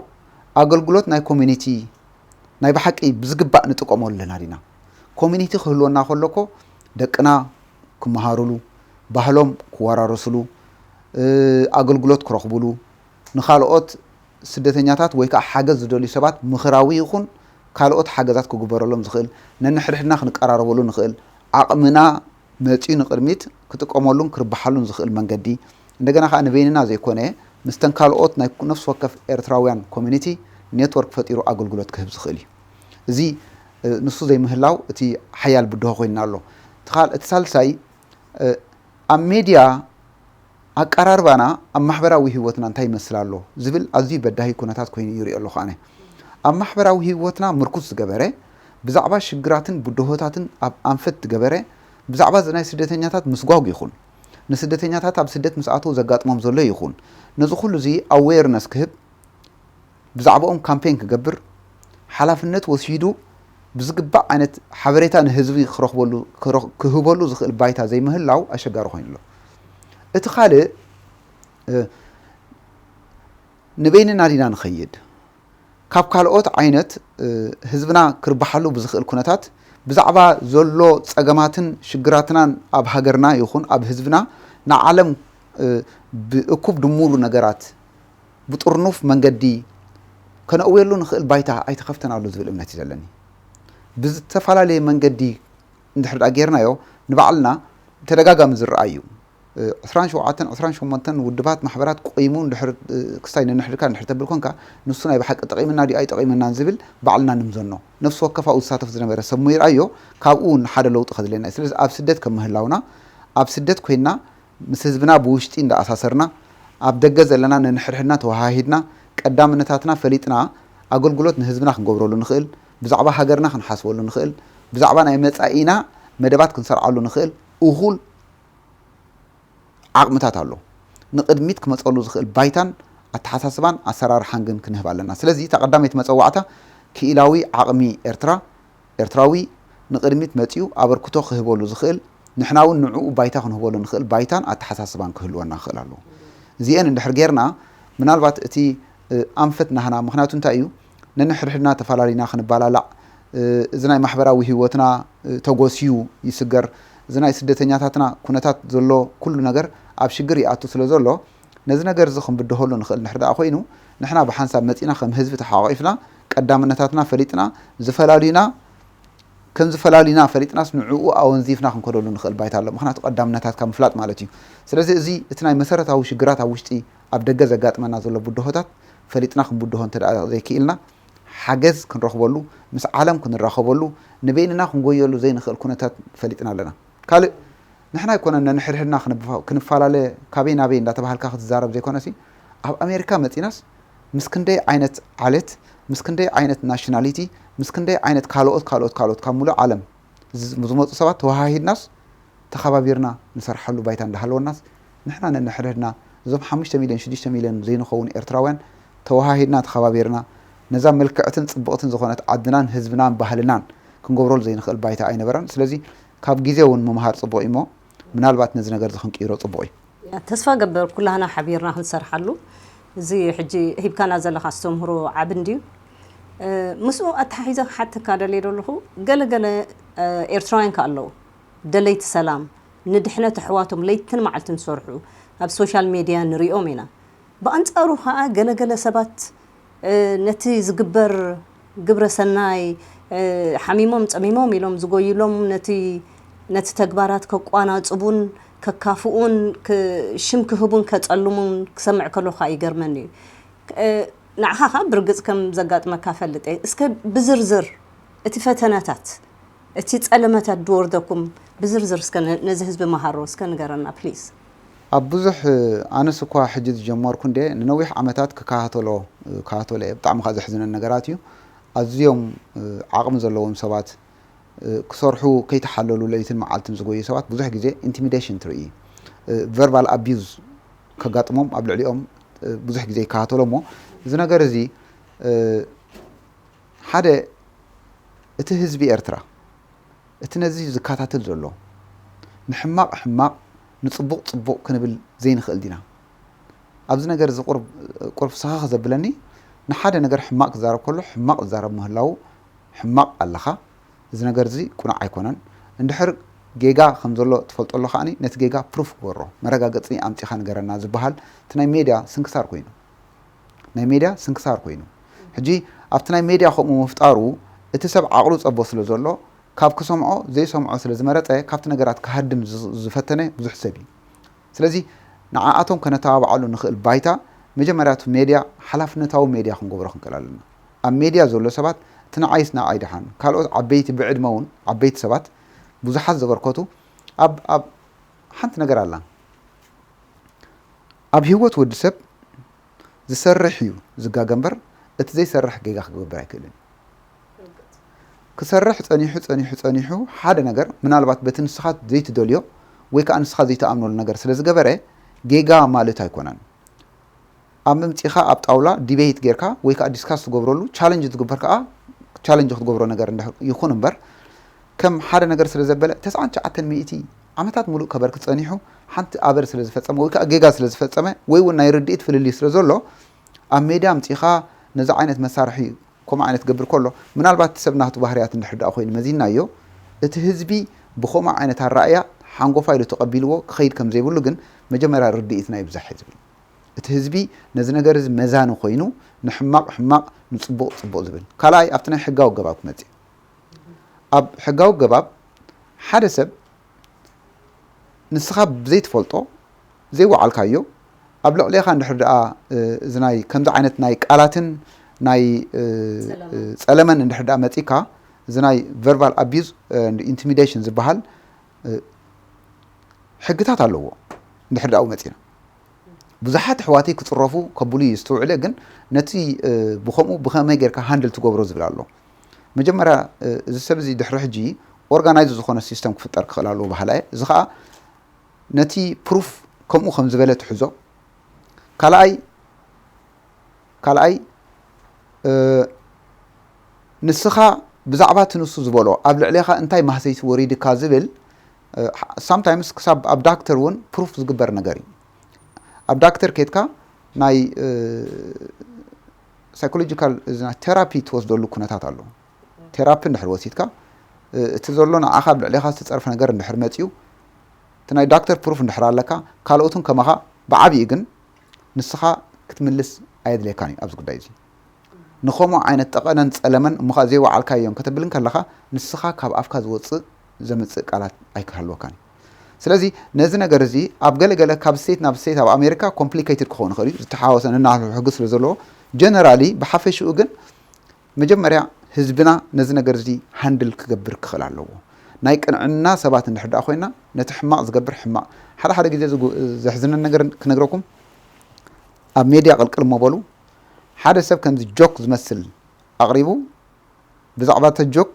ኣገልግሎት ናይ ኮሚኒቲ ናይ ብሓቂ ብዝግባእ ንጥቀመሉ ኣለና ዲና? ኮሚኒቲ ክህልወና ከሎ እኮ ደቅና ክመሃሩሉ፣ ባህሎም ክወራረሱሉ፣ ኣገልግሎት ክረኽቡሉ፣ ንኻልኦት ስደተኛታት ወይ ከዓ ሓገዝ ዝደልዩ ሰባት ምኽራዊ ይኹን ካልኦት ሓገዛት ክግበረሎም ዝኽእል፣ ነንሕድሕድና ክንቀራረበሉ ንኽእል፣ ዓቕምና መፂኡ ንቕድሚት ክጥቀመሉን ክርብሓሉን ዝኽእል መንገዲ፣ እንደገና ከዓ ንበይንና ዘይኮነ ምስተን ካልኦት ናይ ነፍሲ ወከፍ ኤርትራውያን ኮሚኒቲ ኔትወርክ ፈጢሩ ኣገልግሎት ክህብ ዝኽእል እዩ። እዚ ንሱ ዘይምህላው እቲ ሓያል ብድሆ ኮይንና ኣሎ። እቲ ሳልሳይ ኣብ ሜድያ ኣቀራርባና ኣብ ማሕበራዊ ህይወትና እንታይ ይመስል ኣሎ ዝብል ኣዝዩ በዳሂ ኩነታት ኮይኑ ይሪኦ ኣለኹ ኣነ። ኣብ ማሕበራዊ ህይወትና ምርኩስ ዝገበረ፣ ብዛዕባ ሽግራትን ብድሆታትን ኣብ ኣንፈት ዝገበረ፣ ብዛዕባ ናይ ስደተኛታት ምስጓግ ይኹን ንስደተኛታት ኣብ ስደት ምስ ኣተው ዘጋጥሞም ዘሎ ይኹን፣ ነዚ ኩሉ እዚ ኣዌርነስ ክህብ፣ ብዛዕባኦም ካምፔን ክገብር፣ ሓላፍነት ወሲዱ ብዝግባእ ዓይነት ሓበሬታ ንህዝቢ ክረኽበሉ ክህበሉ ዝኽእል ባይታ ዘይምህላው ኣሸጋሪ ኮይኑ ኣሎ። እቲ ካልእ ንበይንና ዲና ንኸይድ፣ ካብ ካልኦት ዓይነት ህዝብና ክርብሓሉ ብዝኽእል ኩነታት ብዛዕባ ዘሎ ጸገማትን ሽግራትናን ኣብ ሃገርና ይኹን ኣብ ህዝብና ንዓለም ብእኩብ ድሙር ነገራት ብጥርኑፍ መንገዲ ከነእውየሉ ንኽእል ባይታ ኣይተኸፍተን ኣሎ ዝብል እምነት እዩ ዘለኒ። ብዝተፈላለየ መንገዲ እንድሕር ደኣ ጌርናዮ ንባዕልና ተደጋጋሚ ዝረኣይ እዩ። ዕስራን ሸውዓተን ዕስራን ሸሞንተን ውድባት ማሕበራት ቆይሙ እንድሕር ክስታይ ነንሕድካ እንድሕር ተብል ኮንካ ንሱ ናይ ብሓቂ ጠቒምና ድዩ ኣይጠቒመናን ዝብል ባዕልና ንምዘኖ። ነፍሲ ወከፍ ኣብኡ ዝሳተፍ ዝነበረ ሰብ እሞ ይርኣዮ፣ ካብኡ እውን ሓደ ለውጢ ከድልየና እዩ። ስለዚ ኣብ ስደት ከም ምህላውና ኣብ ስደት ኮይንና ምስ ህዝብና ብውሽጢ እንዳኣሳሰርና ኣብ ደገ ዘለና ነንሕድሕድና ተወሃሂድና ቀዳምነታትና ፈሊጥና ኣገልግሎት ንህዝብና ክንገብረሉ ንኽእል፣ ብዛዕባ ሃገርና ክንሓስበሉ ንኽእል፣ ብዛዕባ ናይ መጻኢና መደባት ክንሰርዓሉ ንኽእል እኹል ዓቕምታት ኣሎ። ንቕድሚት ክመጸሉ ዝኽእል ባይታን ኣተሓሳስባን ኣሰራርሓን ግን ክንህብ ኣለና። ስለዚ እታ ቀዳመይቲ መጸዋዕታ ክኢላዊ ዓቕሚ ኤርትራ ኤርትራዊ ንቕድሚት መጺኡ ኣበርክቶ ክህበሉ ዝኽእል፣ ንሕና እውን ንዕኡ ባይታ ክንህበሉ ንኽእል ባይታን ኣተሓሳስባን ክህልወና ክኽእል ኣለዎ። እዚኤን እንድሕር ጌርና ምናልባት እቲ ኣንፈት ናህና፣ ምኽንያቱ እንታይ እዩ፣ ነንሕድሕድና ተፈላሊና ክንባላላዕ፣ እዚ ናይ ማሕበራዊ ህይወትና ተጎስዩ ይስገር፣ እዚ ናይ ስደተኛታትና ኩነታት ዘሎ ኩሉ ነገር ኣብ ሽግር ይኣቱ ስለ ዘሎ ነዚ ነገር እዚ ክንብድሆሉ ንኽእል እንድሕር ደኣ ኮይኑ ንሕና ብሓንሳብ መጺና ከም ህዝቢ ተሓቋቒፍና ቀዳምነታትና ፈሊጥና ዝፈላልዩና ከም ዝፈላልዩና ፈሊጥናስ ንዕኡ ኣወንዚፍና ክንከደሉ ንኽእል ባይታ ኣሎ። ምኽንያቱ ቀዳምነታትካ ምፍላጥ ማለት እዩ። ስለዚ እዚ እቲ ናይ መሰረታዊ ሽግራት ኣብ ውሽጢ ኣብ ደገ ዘጋጥመና ዘሎ ብድሆታት ፈሊጥና ክንብድሆ እንተ ደኣ ዘይክኢልና ሓገዝ ክንረኽበሉ ምስ ዓለም ክንራኸበሉ ንበይንና ክንጎየሉ ዘይንኽእል ኩነታት ፈሊጥና ኣለና። ካልእ ንሕና ኣይኮነን ነንሕድሕድና ክንፋላለ ካበይ ናበይ እንዳተባሃልካ ክትዛረብ ዘይኮነሲ ኣብ ኣሜሪካ መፂናስ ምስ ክንደይ ዓይነት ዓሌት ምስ ክንደይ ዓይነት ናሽናሊቲ ምስ ክንደይ ዓይነት ካልኦት ካልኦት ካልኦት ካብ ሙሉእ ዓለም ዝመፁ ሰባት ተወሃሂድናስ ተኸባቢርና ንሰርሓሉ ባይታ እንዳሃለወናስ ንሕና ነንሕድሕድና እዞም ሓሙሽተ ሚልዮን ሽዱሽተ ሚልዮን ዘይንኸውን ኤርትራውያን ተወሃሂድና ተኸባቢርና ነዛ ምልክዕትን ፅብቕትን ዝኾነት ዓድናን ህዝብናን ባህልናን ክንገብረሉ ዘይንኽእል ባይታ ኣይነበረን። ስለዚ ካብ ግዜ እውን ምምሃር ፅቡቕ እዩ እሞ ምናልባት ነዚ ነገር እዚ ክንቅይሮ ፅቡቕ እዩ። ተስፋ ገብር ኩላህና ሓቢርና ክንሰርሓሉ። እዚ ሕጂ ሂብካና ዘለኻ ኣስተምህሮ ዓቢ እንድዩ። ምስኡ ኣተሓሒዘ ክሓተካ ደልየ ዘለኹ ገለ ገለ ኤርትራውያን ከ ኣለዉ ደለይቲ ሰላም ንድሕነት ኣሕዋቶም ለይትን መዓልትን ዝሰርሑ ኣብ ሶሻል ሜድያ ንሪኦም ኢና። ብኣንጻሩ ከኣ ገለ ገለ ሰባት ነቲ ዝግበር ግብረ ሰናይ ሓሚሞም ጸሚሞም ኢሎም ዝጎይሎም ነቲ ነቲ ተግባራት ከቋናጽቡን ከካፍኡን ሽም ክህቡን ከጸልሙን ክሰምዕ ከለኹ ከኣ ይገርመኒ እዩ። ንዓኻ ከኣ ብርግጽ ከም ዘጋጥመካ እፈልጥ እየ። እስከ ብዝርዝር እቲ ፈተነታት እቲ ጸለመታት ድወርደኩም ብዝርዝር እስከ ነዚ ህዝቢ መሃሮ እስከ ንገረና please። ኣብ ብዙሕ ኣነስ እኳ ሕጂ ዝጀመርኩ እንደ ንነዊሕ ዓመታት ክከታተሎ ክከታተሎ እየ። ብጣዕሚ ከኣ ዘሕዝነኒ ነገራት እዩ። ኣዝዮም ዓቕሚ ዘለዎም ሰባት ክሰርሑ ከይተሓለሉ ለይትን መዓልትን ዝጎዩ ሰባት ብዙሕ ግዜ intimidation ትርኢ። verbal abuse ከጋጥሞም ኣብ ልዕሊኦም ብዙሕ ግዜ ይከታተሎ እሞ እዚ ነገር እዚ ሓደ እቲ ህዝቢ ኤርትራ እቲ ነዚ ዝከታተል ዘሎ ንሕማቕ ሕማቕ ንጽቡቕ ጽቡቕ ክንብል ዘይንኽእል ዲና? ኣብዚ ነገር እዚ ቁርብ ቁርብ ሰኸኽ ዘብለኒ ንሓደ ነገር ሕማቕ ክዛረብ ከሎ ሕማቕ ዝዛረብ ምህላዉ ሕማቕ ኣለኻ፣ እዚ ነገር እዚ ቁኑዕ ኣይኮነን፣ እንድሕር ጌጋ ከም ዘሎ ትፈልጦ ኣሎ ከኣ ነቲ ጌጋ ፕሩፍ ግበሮ፣ መረጋገጺ ኣምጺኻ ንገረና ዝበሃል እቲ ናይ ሜድያ ስንክሳር ኮይኑ ናይ ሜድያ ስንክሳር ኮይኑ ሕጂ ኣብቲ ናይ ሜድያ ከምኡ ምፍጣሩ እቲ ሰብ ዓቕሉ ጸቦ ስለ ዘሎ ካብ ክሰምዖ ዘይሰምዖ ስለ ዝመረጸ ካብቲ ነገራት ክሃድም ዝፈተነ ብዙሕ ሰብ እዩ። ስለዚ ንዓኣቶም ከነተባብዓሉ ንኽእል ባይታ መጀመርያ እቲ ሜድያ ሓላፍነታዊ ሜድያ ክንገብሮ ክንክእል ኣለና። ኣብ ሜድያ ዘሎ ሰባት እቲ ንዓይስ ንዓይ ደሓን ካልኦት ዓበይቲ ብዕድመ እውን ዓበይቲ ሰባት ብዙሓት ዘበርከቱ ኣብ ኣብ ሓንቲ ነገር ኣላ። ኣብ ህይወት ወዲ ሰብ ዝሰርሕ እዩ ዝጋገ እምበር፣ እቲ ዘይሰርሕ ጌጋ ክገብር ኣይክእልን። ክሰርሕ ጸኒሑ ጸኒሑ ጸኒሑ ሓደ ነገር ምናልባት በቲ ንስኻ ዘይትደልዮ ወይ ከዓ ንስኻ ዘይትኣምነሉ ነገር ስለ ዝገበረ ጌጋ ማለት ኣይኮነን። ኣብ ምምጺኻ ኣብ ጣውላ ዲቤት ጌርካ ወይ ከዓ ዲስካስ ትገብረሉ ቻለንጅ ትግበር ከዓ ቻለንጅ ክትገብሮ ነገር እንድሕር ይኹን እምበር ከም ሓደ ነገር ስለ ዘበለ ተስዓን ትሽዓተን ሚእቲ ዓመታት ሙሉእ ከበርክ ጸኒሑ ሓንቲ ኣበር ስለ ዝፈጸመ ወይ ከዓ ጌጋ ስለ ዝፈጸመ ወይ እውን ናይ ርድኢት ፍልልይ ስለ ዘሎ ኣብ ሜድያ ኣምጺኻ ነዚ ዓይነት መሳርሒ ከምኡ ዓይነት ክገብር ከሎ ምናልባት እቲ ሰብ ናቱ ባህርያት እንድሕር ደኣ ኮይኑ መዚናዮ እቲ ህዝቢ ብኸምኡ ዓይነት ኣረኣእያ ሓንጎፋ ኢሉ ተቐቢልዎ ክኸይድ ከም ዘይብሉ ግን መጀመርያ ርድኢትና ይብዛሕ እዩ ዝብል። እቲ ህዝቢ ነዚ ነገር እዚ መዛኒ ኮይኑ ንሕማቕ ሕማቕ ንጽቡቕ ጽቡቕ ዝብል። ካልኣይ ኣብቲ ናይ ሕጋዊ ኣገባብ ክመጽእ። ኣብ ሕጋዊ ኣገባብ ሓደ ሰብ ንስኻ ብዘይትፈልጦ ዘይወዓልካዮ ኣብ ልዕሌኻ እንድሕር ደኣ እዚ ናይ ከምዚ ዓይነት ናይ ቃላትን ናይ ጸለመን እንድሕር ደኣ መጺካ እዚ ናይ verbal abuse and intimidation ዝበሃል ሕግታት ኣለዎ። እንድሕር ደኣ መጺና ብዙሓት ኣሕዋተይ ክጽረፉ ከብሉ ይስተውዕለ ግን ነቲ ብኸምኡ ብኸመይ ጌርካ ሃንድል ትገብሮ ዝብል ኣሎ። መጀመርያ እዚ ሰብ እዚ ድሕሪ ሕጂ ኦርጋናይዝ ዝኾነ ሲስተም ክፍጠር ክኽእል ኣለዎ በሃላ እየ። እዚ ከዓ ነቲ ፕሩፍ ከምኡ ከም ዝበለ ትሕዞ። ካልኣይ ካልኣይ ንስኻ ብዛዕባ እቲ ንሱ ዝበሎ ኣብ ልዕሌኻ እንታይ ማህሰይቲ ወሪድካ ዝብል ሳምታይምስ ክሳብ ኣብ ዳክተር እውን ፕሩፍ ዝግበር ነገር እዩ። ኣብ ዳክተር ኬድካ ናይ ሳይኮሎጂካል ቴራፒ ትወስደሉ ኩነታት ኣሎ። ቴራፒ እንድሕር ወሲድካ እቲ ዘሎ ንዓኻ ኣብ ልዕሌኻ ዝተፀርፈ ነገር እንድሕር መፅዩ እቲ ናይ ዳክተር ፕሩፍ እንድሕር ኣለካ ካልኦትን ከማኻ ብዓብዪ ግን ንስኻ ክትምልስ ኣየድልየካን እዩ ኣብዚ ጉዳይ እዚ። ንኸምኡ ዓይነት ጠቐነን ጸለመን እሞ ኸኣ ዘይወዓልካዮን ከተብል እንከለኻ ንስኻ ካብ ኣፍካ ዝወጽእ ዘምጽእ ቃላት ኣይክህልወካን እዩ። ስለዚ ነዚ ነገር እዚ ኣብ ገለ ገለ ካብ ስቴት ናብ ስቴት ኣብ ኣሜሪካ ኮምፕሊኬትድ ክኸውን ይኽእል እዩ ዝተሓዋወሰ ነናቱ ሕጊ ስለ ዘለዎ ጀነራሊ ብሓፈሽኡ ግን መጀመርያ ህዝብና ነዚ ነገር እዚ ሃንድል ክገብር ክኽእል ኣለዎ። ናይ ቅንዕና ሰባት እንድሕር ደኣ ኮይና ነቲ ሕማቕ ዝገብር ሕማቕ ሓደ ሓደ ግዜ ዘሕዝነን ነገር ክነግረኩም ኣብ ሜድያ ቅልቅል እሞ በሉ ሓደ ሰብ ከምዚ ጆክ ዝመስል ኣቕሪቡ ብዛዕባ እተ ጆክ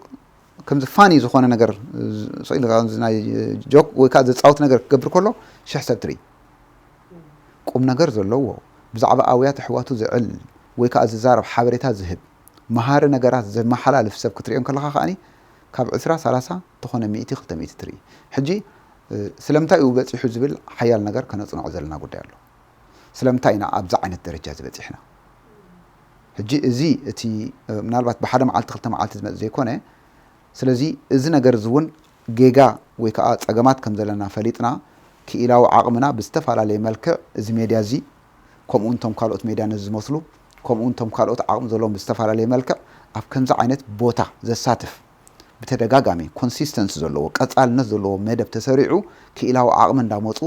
ከምዚ ፋኒ ዝኾነ ነገር ስኢሉ ናይ ጆክ ወይ ከዓ ዘፃወት ነገር ክገብር ከሎ ሽሕ ሰብ ትርኢ ቁም ነገር ዘለዎ ብዛዕባ ኣውያት ኣሕዋቱ ዝዕል ወይ ከዓ ዝዛረብ ሓበሬታ ዝህብ መሃሪ ነገራት ዘመሓላልፍ ሰብ ክትሪኦ ከለኻ ከዓኒ ካብ ዕስራ ሰላሳ ተኾነ ሚእቲ ክልተ ሚእቲ ትርኢ። ሕጂ ስለምንታይ እዩ በፂሑ ዝብል ሓያል ነገር ከነፅንዖ ዘለና ጉዳይ ኣሎ። ስለምንታይ ኢና ኣብዚ ዓይነት ደረጃ ዝበፂሕና? ሕጂ እዚ እቲ ምናልባት ብሓደ መዓልቲ ክልተ መዓልቲ ዝመፅ ዘይኮነ ስለዚ እዚ ነገር እዚ እውን ጌጋ ወይ ከዓ ፀገማት ከም ዘለና ፈሊጥና ክኢላዊ ዓቕምና ብዝተፈላለየ መልክዕ እዚ ሜድያ እዚ ከምኡ እውን እቶም ካልኦት ሜድያ ነዚ ዝመስሉ ከምኡ እውን እቶም ካልኦት ዓቕሚ ዘለዎም ብዝተፈላለየ መልክዕ ኣብ ከምዚ ዓይነት ቦታ ዘሳትፍ ብተደጋጋሚ ኮንሲስተንሲ ዘለዎ ቀፃልነት ዘለዎ መደብ ተሰሪዑ ክኢላዊ ዓቕሚ እንዳመፁ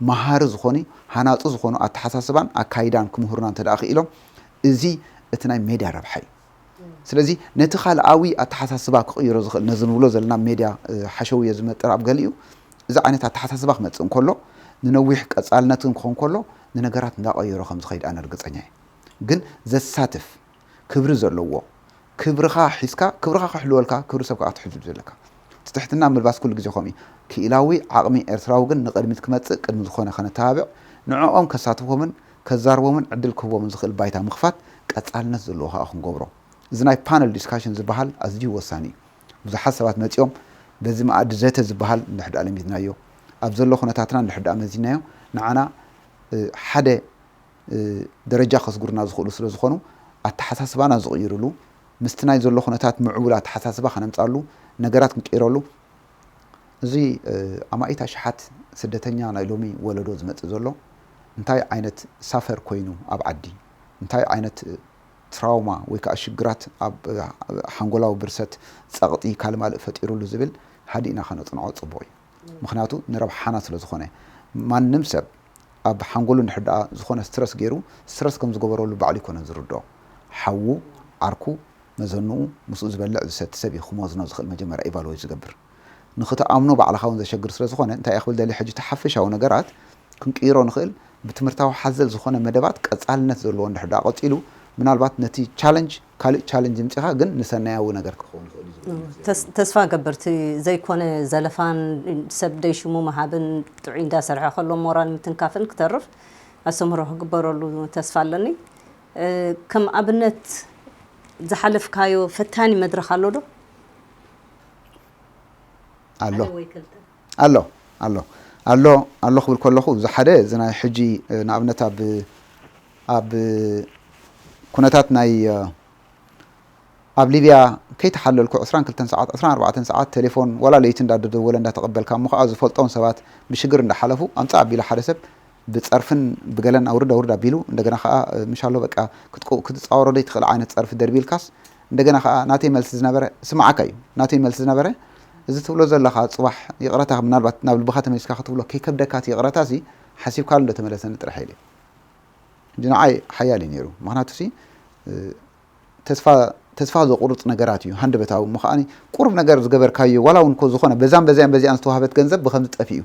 መሃሪ ዝኾኑ ሃናፂ ዝኾኑ ኣተሓሳስባን ኣካይዳን ክምህሩና እንተ ደኣ ክኢሎም እዚ እቲ ናይ ሜድያ ረብሓ እዩ። ስለዚ ነቲ ካልኣዊ ኣተሓሳስባ ክቕይሮ ዝኽእል ነዚ ንብሎ ዘለና ሜድያ ሓሸውዮ ዝመጥር ኣብ ገሊኡ እዚ ዓይነት ኣተሓሳስባ ክመፅእ እንከሎ ንነዊሕ ቀፃልነትን ክኾን ከሎ ንነገራት እንዳቐየሮ ከም ዝኸይድ ኣነ ርግፀኛ እየ። ግን ዘሳትፍ ክብሪ ዘለዎ ክብርኻ ሒዝካ ክብርኻ ክሕልወልካ ክብሪ ሰብ ከዓ ክትሕሉ ዘለካ ትትሕትና ምልባስ ኩሉ ግዜ ከምኡ ክኢላዊ ዓቕሚ ኤርትራዊ ግን ንቕድሚት ክመፅእ ቅድሚ ዝኾነ ከነተባብዕ ንዕኦም ከሳትፎምን ከዛርቦምን ዕድል ክህቦምን ዝኽእል ባይታ ምኽፋት ቀፃልነት ዘለዎ ከዓ ክንገብሮ እዚ ናይ ፓነል ዲስካሽን ዝበሃል ኣዝዩ ወሳኒ እዩ። ብዙሓት ሰባት መፂኦም በዚ መኣዲ ዘተ ዝበሃል እንድሕር ደኣ ለሚድናዮ ኣብ ዘሎ ኩነታትና እንድሕር ደኣ መዚናዮ ንዓና ሓደ ደረጃ ከስጉሩና ዝኽእሉ ስለ ዝኾኑ ኣተሓሳስባና ዝቕይርሉ ምስቲ ናይ ዘሎ ኩነታት ምዕቡል ኣተሓሳስባ ከነምፃሉ ነገራት ክንቀይረሉ እዚ ኣማኢት ኣሽሓት ስደተኛ ናይ ሎሚ ወለዶ ዝመፅእ ዘሎ እንታይ ዓይነት ሳፈር ኮይኑ ኣብ ዓዲ እንታይ ዓይነት ትራውማ ወይ ከዓ ሽግራት ኣብ ሓንጎላዊ ብርሰት ፀቕጢ ካልእ ማልእ ፈጢሩሉ ዝብል ሃዲእና ከነፅንዖ ፅቡቕ እዩ። ምክንያቱ ንረብሓና ስለ ዝኾነ ማንም ሰብ ኣብ ሓንጎሉ እንድሕር ደኣ ዝኾነ ስትረስ ገይሩ ስትረስ ከም ዝገበረሉ ባዕሉ ይኮነን ዝርድኦ ሓዉ ዓርኩ መዘንኡ ምስኡ ዝበልዕ ዝሰቲ ሰብ እዩ ክመዝኖ ዝኽእል መጀመርያ ኢቫሉዌት ዝገብር ንኽትኣምኖ ባዕልኻ እውን ዘሸግር ስለ ዝኾነ እንታይ እየ ክብል ደሊ ሕጂ እቲ ሓፈሻዊ ነገራት ክንቅይሮ ንኽእል ብትምህርታዊ ሓዘል ዝኾነ መደባት ቀጻልነት ዘለዎ እንድሕር ደኣ ቀጺሉ ምናልባት ነቲ ቻለንጅ ካልእ ቻለንጅ ምጺኻ ግን ንሰናያዊ ነገር ክኸውን ይኽእል እዩ ዝብል እምነት ተስ- ተስፋ ገብር እቲ ዘይኮነ ዘለፋን ሰብ ደይ ሽሙ ምሃብን ጥዑይ እንዳሰርሐ ከሎ ሞራል ምትንካፍን ክተርፍ ኣስተምህሮ ክግበረሉ ተስፋ ኣለኒ። ከም ኣብነት ዝሓለፍካዮ ፈታኒ መድረኽ ኣሎ ዶ? ኣሎ ኣሎ ኣሎ ኣሎ ኣሎ ክብል ከለኹ እዚ ሓደ እዚ ናይ ሕጂ ንኣብነት ኣብ ኣብ ኩነታት ናይ ኣብ ሊብያ ከይተሓለልኩ ዕስራን ክልተን ሰዓት ዕስራን ኣርባዕተን ሰዓት ቴሌፎን ዋላ ለይቲ እንዳደወለ እንዳተቐበልካ እሞ ከዓ ዝፈልጦም ሰባት ብሽግር እንዳሓለፉ ኣምፃእ ኣቢለ ሓደ ሰብ ብፀርፍን ብገለን ኣውርድ ኣውርድ ኣቢሉ እንደገና ከዓ ምሻሎ በቃ ክትፃወሮ ዘይትኽእል ዓይነት ፀርፊ ደርቢልካስ እንደገና ከዓ ናተይ መልሲ ዝነበረ ስማዓካ እዩ ናተይ መልሲ ዝነበረ እዚ ትብሎ ዘለካ ፅባሕ ይቕረታ ምናልባት ናብ ልብኻ ተመሊስካ ክትብሎ ከይከብደካ እቲ ይቕረታ ሲ ሓሲብካሉ እንደተመለሰኒ ጥራሕ ኢለ ንዓይ ሓያል እዩ ነይሩ ምክንያቱ ሲ ተስፋ ዘቁርፅ ነገራት እዩ ሃንደበታዊ እሞ ከዓ ቁሩብ ነገር ዝገበርካዮ ዋላ እውን እኮ ዝኾነ በዛን በዚያን በዚኣን ዝተዋህበት ገንዘብ ብከምዚ ጠፊኡ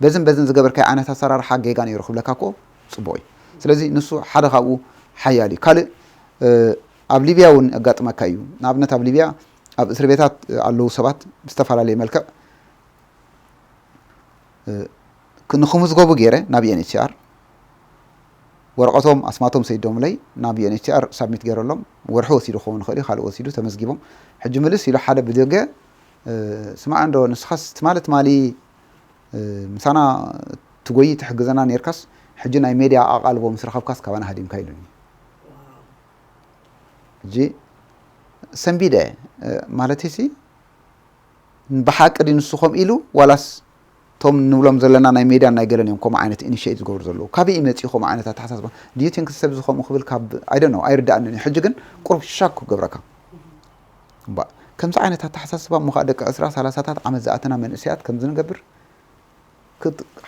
በዝን በዝን ዝገበርካዮ ዓይነት ኣሰራርሓ ጌጋ ነይሩ ክብለካ እኮ ፅቡቅ እዩ ስለዚ ንሱ ሓደ ካብኡ ሓያል እዩ ካልእ ኣብ ሊብያ እውን ኣጋጥመካ እዩ ንኣብነት ኣብ ሊብያ ኣብ እስር ቤታት ኣለዉ ሰባት ብዝተፈላለየ መልክዕ ንክምዝገቡ ገይረ ናብ ዩኤንኤችሲኣር ወረቐቶም ኣስማቶም ሰይዶምለይ ናብ ዩኤንኤችሲኣር ሳብሚት ገይረሎም ወርሒ ወሲዱ ክኸውን ይኽእል እዩ ካልእ ወሲዱ ተመዝጊቦም ሕጂ ምልስ ኢሉ ሓደ ብደገ ስማዕ እንዶ ንስኻስ ትማሊ ትማሊ ምሳና ትጎይ ትሕግዘና ነርካስ ሕጂ ናይ ሜድያ ኣቓልቦ ምስ ረኸብካስ ካባና ሃዲምካ ኢሉኒ ሕጂ ሰንቢደ ማለት ሲ ብሓቂ ድዩ ንሱ ከምኡ ኢሉ ዋላስ እቶም ንብሎም ዘለና ናይ ሜድያን ናይ ገለን እዮም ከምኡ ዓይነት ኢኒሽት ዝገብሩ ዘለዉ ካበይ ይመፅኡ ከምኡ ዓይነት ኣተሓሳስባ ድዩ ቲንክ ሰብ እዚ ከምኡ ክብል ካብ ኣይደ ነው ኣይርዳእንን እዩ ሕጂ ግን ቁሩብ ሻክ ክገብረካ እምባ ከምዚ ዓይነት ኣተሓሳስባ እሞ ከዓ ደቂ ዕስራ ሰላሳታት ዓመት ዝኣተና መንእሰያት ከምዚ ንገብር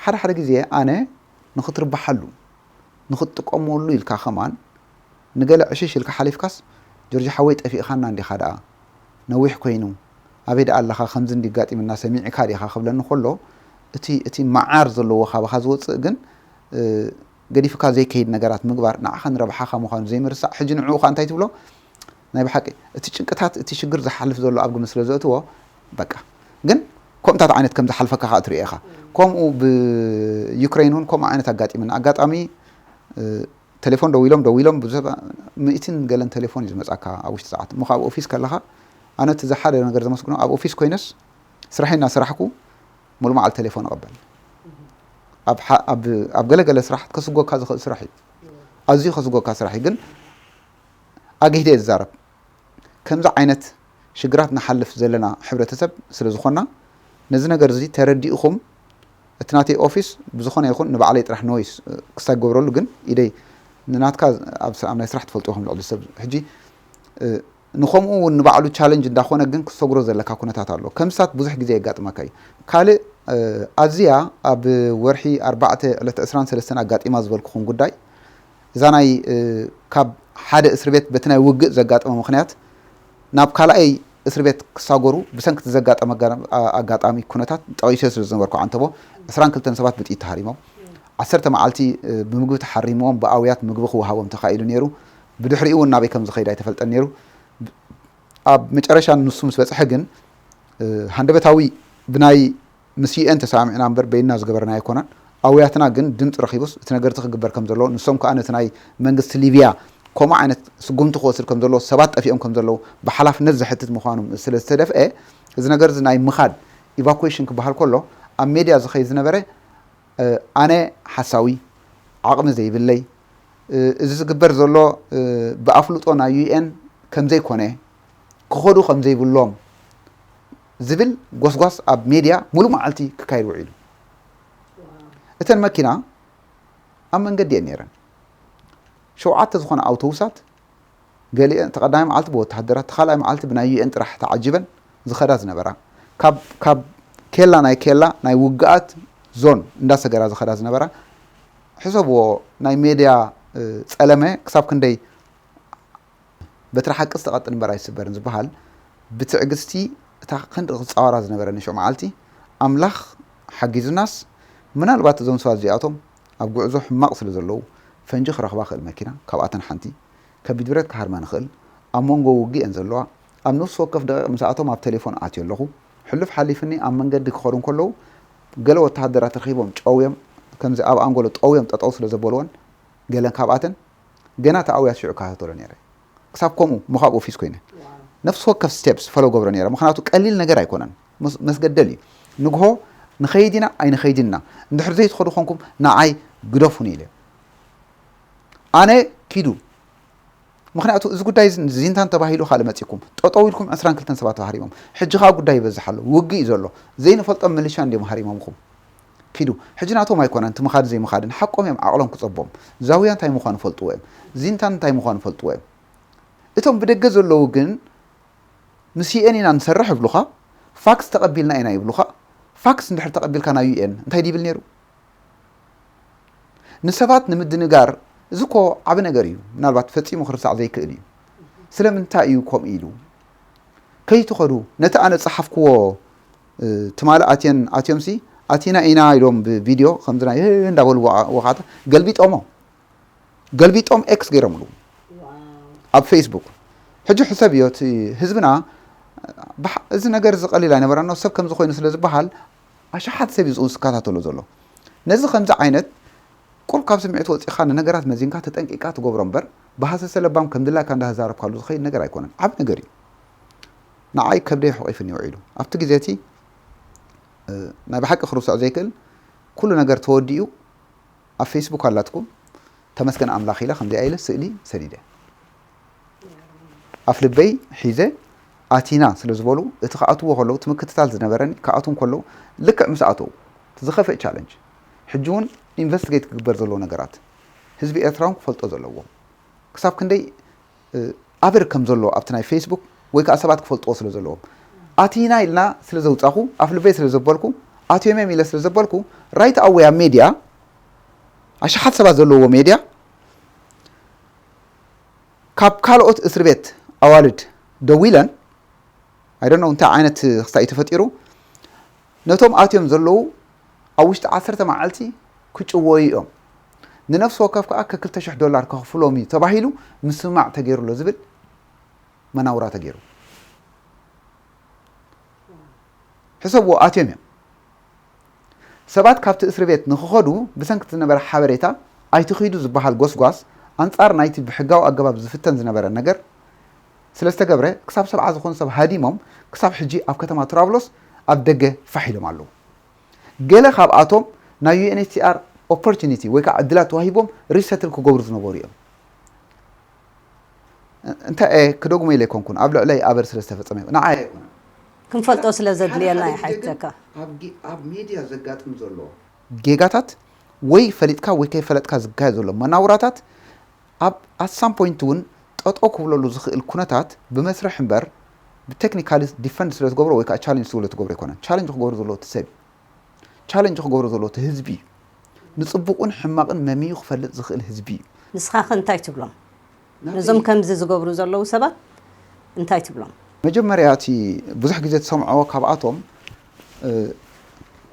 ሓደ ሓደ ግዜ ኣነ ንክትርብሓሉ ንክትጥቀመሉ ኢልካ ከማን ንገለ ዕሽሽ ኢልካ ሓሊፍካስ ጆርጆ ሓወይ ጠፊእኻና እንዲኻ ደኣ ነዊሕ ኮይኑ ኣበይ ደኣ ኣለኻ ከምዚ እንዲ ኣጋጢምና ሰሚዕካ ዲኻ ክብለኒ ከሎ እቲ እቲ መዓር ዘለዎ ካባኻ ዝወፅእ ግን ገዲፍካ ዘይከይድ ነገራት ምግባር ንዓኻን ረብሓኻ ምዃኑ ዘይምርሳዕ ሕጂ ንዕኡ ከዓ እንታይ ትብሎ ናይ ብሓቂ እቲ ጭንቅታት እቲ ሽግር ዝሓልፍ ዘሎ ኣብ ግምት ስለ ዘእትዎ በቃ ግን ከምታት ዓይነት ከም ዝሓልፈካ ከዓ ትሪኦ ኢኻ ከምኡ ብዩክሬን እውን ከምኡ ዓይነት ኣጋጢምና ኣጋጣሚ ቴሌፎን ደዊሎም ደዊሎም ብዘባ ምእትን ገለን ቴሌፎን እዩ ዝመፃካ ኣብ ውሽጢ ሰዓት እሞ ካብ ኦፊስ ከለካ ኣነ እቲ ዝሓደ ነገር ዘመስግኖ ኣብ ኦፊስ ኮይነስ ስራሐይ እናሰራሕኩ ሙሉ መዓል ቴሌፎን እቐበል ኣብ ገለገለ ስራሕ ከስጎካ ዝኽእል ስራሕ እዩ ኣዝዩ ከስጎካ ስራሕ እዩ ግን ኣግሂደ እየ ዝዛረብ ከምዚ ዓይነት ሽግራት ንሓልፍ ዘለና ሕብረተሰብ ስለ ዝኾንና ነዚ ነገር እዚ ተረዲእኹም እቲ ናተይ ኦፊስ ብዝኾነ ይኹን ንባዕለይ ጥራሕ ኖይስ ክሳይ ክገብረሉ ግን ኢደይ ንናትካ ኣብ ናይ ስራሕ ትፈልጡ ኢኹም ልዕሊ ሰብ ሕጂ ንኸምኡ እውን ንባዕሉ ቻለንጅ እንዳኾነ ግን ክትሰግሮ ዘለካ ኩነታት ኣሎ ከምስታት ብዙሕ ግዜ የጋጥመካ እዩ ካልእ ኣዝያ ኣብ ወርሒ ኣርባዕተ ዕለት ዕስራን ሰለስተን ኣጋጢማ ዝበልኩኹም ጉዳይ እዛ ናይ ካብ ሓደ እስር ቤት በቲ ናይ ውግእ ዘጋጠመ ምክንያት ናብ ካልኣይ እስር ቤት ክሳጎሩ ብሰንክቲ ዘጋጠመ ኣጋጣሚ ኩነታት ጠቒሰ ስለ ዝነበርኩ ዓንተቦ ዕስራን ክልተን ሰባት ብጥይት ተሃሪሞም ዓሰርተ መዓልቲ ብምግቢ ተሓሪምዎም ብኣውያት ምግቢ ክወሃቦም ተኻኢሉ ነይሩ ብድሕሪኡ እውን ናበይ ከም ዝኸይድ ኣይተፈልጠን ነይሩ ኣብ መጨረሻ ንሱ ምስ በፅሐ ግን ሃንደበታዊ ብናይ ምስ ዩኤን ተሰማሚዕና እምበር በይንና ዝገበርናዮ ኣይኮነን። ኣውያትና ግን ድምፂ ረኺቡስ እቲ ነገር እቲ ክግበር ከም ዘለዎ ንሶም ከዓ ነቲ ናይ መንግስቲ ሊብያ ከምኡ ዓይነት ስጉምቲ ክወስድ ከም ዘለዎ ሰባት ጠፊኦም ከም ዘለዉ ብሓላፍነት ዘሕትት ምዃኑ ስለ ዝተደፍአ እዚ ነገር እዚ ናይ ምኻድ ኢቫኩዌሽን ክበሃል ከሎ ኣብ ሜድያ ዝኸይድ ዝነበረ ኣነ ሓሳዊ ዓቕሚ ዘይብለይ እዚ ዝግበር ዘሎ ብኣፍልጦ ናይ ዩኤን ከም ዘይኮነ ክኸዱ ከም ዘይብሎም ዝብል ጎስጓስ ኣብ ሜድያ ሙሉእ መዓልቲ ክካየድ ውዒሉ። እተን መኪና ኣብ መንገዲ እየን ነይረን። ሸውዓተ ዝኾና ኣውቶቡሳት ገሊአን እቲ ቀዳማይ መዓልቲ ብወተሃደራት፣ እቲ ካልኣይ መዓልቲ ብናይ ዩኤን ጥራሕ ተዓጂበን ዝኸዳ ዝነበራ፣ ካብ ካብ ኬላ ናይ ኬላ ናይ ውግኣት ዞን እንዳሰገራ ዝኸዳ ዝነበራ ሕሰብዎ ናይ ሜድያ ጸለመ ክሳብ ክንደይ በትሪ ሓቂ ዝተቐጥን እምበር ኣይስበርን ዝበሃል ብትዕግስቲ እታ ክንዲ ክፃወራ ዝነበረ ንሽዑ መዓልቲ ኣምላኽ ሓጊዙናስ፣ ምናልባት እዞም ሰባት እዚኣቶም ኣብ ጉዕዞ ሕማቕ ስለ ዘለዉ፣ ፈንጂ ክረኽባ ክእል መኪና፣ ካብኣተን ሓንቲ፣ ከቢድ ብረት ክሃርማ ንኽእል፣ ኣብ መንጎ ውግእ እየን ዘለዋ። ኣብ ነፍሲ ወከፍ ደቂቕ ምስኣቶም ኣብ ቴሌፎን ኣትዮ ኣለኹ። ሕሉፍ ሓሊፍኒ ኣብ መንገዲ ክኸዱ እንከለዉ፣ ገለ ወተሃደራት ረኺቦም ጨውዮም፣ ከምዚ ኣብ ኣንጎሎ ጠውዮም ጠጠው ስለ ዘበልወን፣ ገለን ካብኣተን ገና ተኣውያት ሽዑ እከታተሎ ነይረ። ክሳብ ከምኡ ምኻብ ኦፊስ ኮይነ። ነፍሲ ወከፍ ስቴፕስ ፈሎ ገብሮ ነይረ። ምኽንያቱ ቀሊል ነገር ኣይኮነን። መስ-፣ መስገደል እዩ። ንግሆ ንኸይድ ኢና ኣይንኸይድን ኢና። እንድሕር ዘይትኸዱ ኮንኩም ንዓይ ግደፉኒ ኢለ። ኣነ ኪዱ። ምኽንያቱ እዚ ጉዳይ እዚ ዚንታን ተባሂሉ ካልእ መጺኩም። ጠጠው ኢልኩም ዕስራን ክልተን ሰባት ሃሪሞም። ሕጂ ኸኣ ጉዳይ ይበዝሕ ኣሎ። ውግእ እዩ ዘሎ። ዘይንፈልጦም ሚሊሻ እንድዮም ሃሪሞምኹም። ኪዱ። ሕጂ ናቶም ኣይኮነን እቲ ምኻድ ዘይምኻድን። ሓቆም እዮም ዓቕሎም ክጸቦም። ዛውያ እንታይ ምዃኑ ፈልጥዎ እዮም። ዚንታን እንታይ ምዃኑ ፈልጥዎ እዮም። እቶም ብደገ ዘለዉ ግን ምስ ዩ ኤን ኢና ንሰርሕ ይብሉኻ። ፋክስ ተቐቢልና ኢና ይብሉኻ። ፋክስ እንድሕር ተቐቢልካ ናይ ዩ ኤን እንታይ ድይብል ነይሩ? ንሰባት ንምድንጋር፣ እዚ እኮ ዓቢ ነገር እዩ። ምናልባት ፈጺሙ ክርሳዕ ዘይክእል እዩ። ስለምንታይ እዩ ከምኡ ኢሉ? ከይትኸዱ፣ ነቲ ኣነ ጸሓፍክዎ፣ እ፣ ትማሊ ኣትየን፣ ኣትዮምሲ፣ ኣቲና ኢና ኢሎም ብቪድዮ ከምዚ ናይ፣ እ፣ እንዳበሉ ወዓ-፣ ወኻዕታ ገልቢጦሞ። ገልቢጦም ኤክስ ገይሮምሉ ኣብ ፌስቡክ። ሕጂ ሕሰብ እዩ፣ እቲ ህዝብና፣ ብሓ-፣ እዚ ነገር እዚ ቀሊል ኣይነበረን። ሰብ ከምዚ ኮይኑ ስለ ዝበሃል፣ ኣሽሓት ሰብ እዩ ዝኸውን ዝከታተሎ ዘሎ። ነዚ ከምዚ ዓይነት ቁሩብ ካብ ስምዒት ወጺኻ ንነገራት መዚንካ ተጠንቂቕካ ትገብሮ እምበር፣ ብሃሰሰ ለባም ከም ድላይካ እንዳተዛረብካሉ ዝኸይድ ነገር ኣይኮነን። ዓቢ ነገር እዩ። ንዓይ ከብደይ ሕቑፍኒ ውዒሉ። ኣብቲ ግዜ እቲ፣ እ፣ ናይ ብሓቂ ክርስዖ ዘይክእል፣ ኩሉ ነገር ተወዲኡ፣ ኣብ ፌስቡክ ኣላትኩም፣ ተመስገን ኣምላኽ ኢለ ከምዚኣ ኢለ ስእሊ ሰዲደ። ኣፍ ልበይ ሒዘ ኣቲና ስለ ዝበሉ፣ እቲ ክኣትዎ ከለዉ፣ እቲ ምክትታል ዝነበረኒ ክኣትዉ ከለዉ፣ ልክዕ ምስ ኣተዉ፣ እቲ ዝኸፍእ ቻለንጅ፣ ሕጂ እውን ኢንቨስቲጌት ክግበር ዘለዎ ነገራት፣ ህዝቢ ኤርትራ እውን ክፈልጦ ዘለዎ። ክሳብ ክንደይ፣ እ፣ ኣበር ከም ዘሎ ኣብቲ ናይ ፌስቡክ ወይ ከኣ ሰባት ክፈልጥዎ ስለ ዘለዎም። ኣቲና ኢልና ስለ ዘውጻኹ፣ ኣፍ ልበይ ስለ ዘበልኩ፣ ኣትዮም እዮም ኢለ ስለ ዘበልኩ፣ ራይት ኣወይ ኣብ ሜድያ፣ ኣሽሓት ሰባት ዘለዎ ሜድያ፣ ካብ ካልኦት እስር ቤት ኣዋልድ ደዊለን፣ I don't know እንታይ ዓይነት ክስታይ ተፈጢሩ፣ ነቶም ኣትዮም ዘለዉ ኣብ ውሽጢ ዓሰርተ መዓልቲ ክጭወዩ እዮም። ንነፍሲ ወከፍ ከኣ ከክልተ ሽሕ ዶላር ከኽፍሎም እዩ ተባሂሉ ምስምማዕ ተገይሩ ኣሎ ዝብል መናውራ ተገይሩ። ሕሰብዎ፣ ኣትዮም እዮም። ሰባት ካብቲ እስሪ ቤት ንኽኸዱ ብሰንኪ ዝነበረ ሓበሬታ ኣይትኺዱ ዝበሃል ጎስጓስ ኣንጻር ናይቲ ብሕጋዊ ኣገባብ ዝፍተን ዝነበረ ነገር ስለ ዝተገብረ፣ ክሳብ ሰብዓ ዝኾኑ ሰብ ሃዲሞም ክሳብ ሕጂ ኣብ ከተማ ትራብሎስ ኣብ ደገ ፋሕ ኢሎም ኣለዉ። ገለ ካብኣቶም ናይ ዩ ኤን ኤች ሲ ኣር ኦፖርቹኒቲ ወይ ከዓ ዕድላት ተዋሂቦም ሪሰትል ክገብሩ ዝነበሩ እዮም። እንታይ እየ ክደግሞ ኢለ ኣይኮንኩን፣ ኣብ ልዕለይ ኣበር ስለ ዝተፈጸመ እዩ። ንዓይ ኣይኮነን። ክንፈልጦ ስለ ዘድልየና እዩ። ሓደ ግዜ ግን ሓይተካ። ኣብ ጊ-፣ ኣብ ሜድያ ዘጋጥም ዘሎ ጌጋታት ወይ ፈሊጥካ ወይ ከይፈለጥካ ዝካየድ ዘሎ መናውራታት ኣብ ኣት ሳም ፖይንት እውን ጠጠው ክብለሉ ዝኽእል ኩነታት ብመስርሕ እምበር ብቴክኒካሊ ዲፈንድ ስለ ትገብሮ ወይ ከዓ ቻሌንጅ ስለ ትገብሮ ኣይኮነን። ቻሌንጅ ክገብሩ ዘለዎ እቲ ሰብ እዩ። ቻለንጅ ክገብሮ ዘሎ እቲ ህዝቢ እዩ። ንጽቡቕን ሕማቕን መሚዩ ክፈልጥ ዝኽእል ህዝቢ እዩ። ንስኻ ኸ እንታይ ትብሎም? ናበይ? ነዞም ከምዚ ዝገብሩ ዘለዉ ሰባት እንታይ ትብሎም? መጀመርያ እቲ ብዙሕ ግዜ ትሰምዖ ካብኣቶም፣ እ፣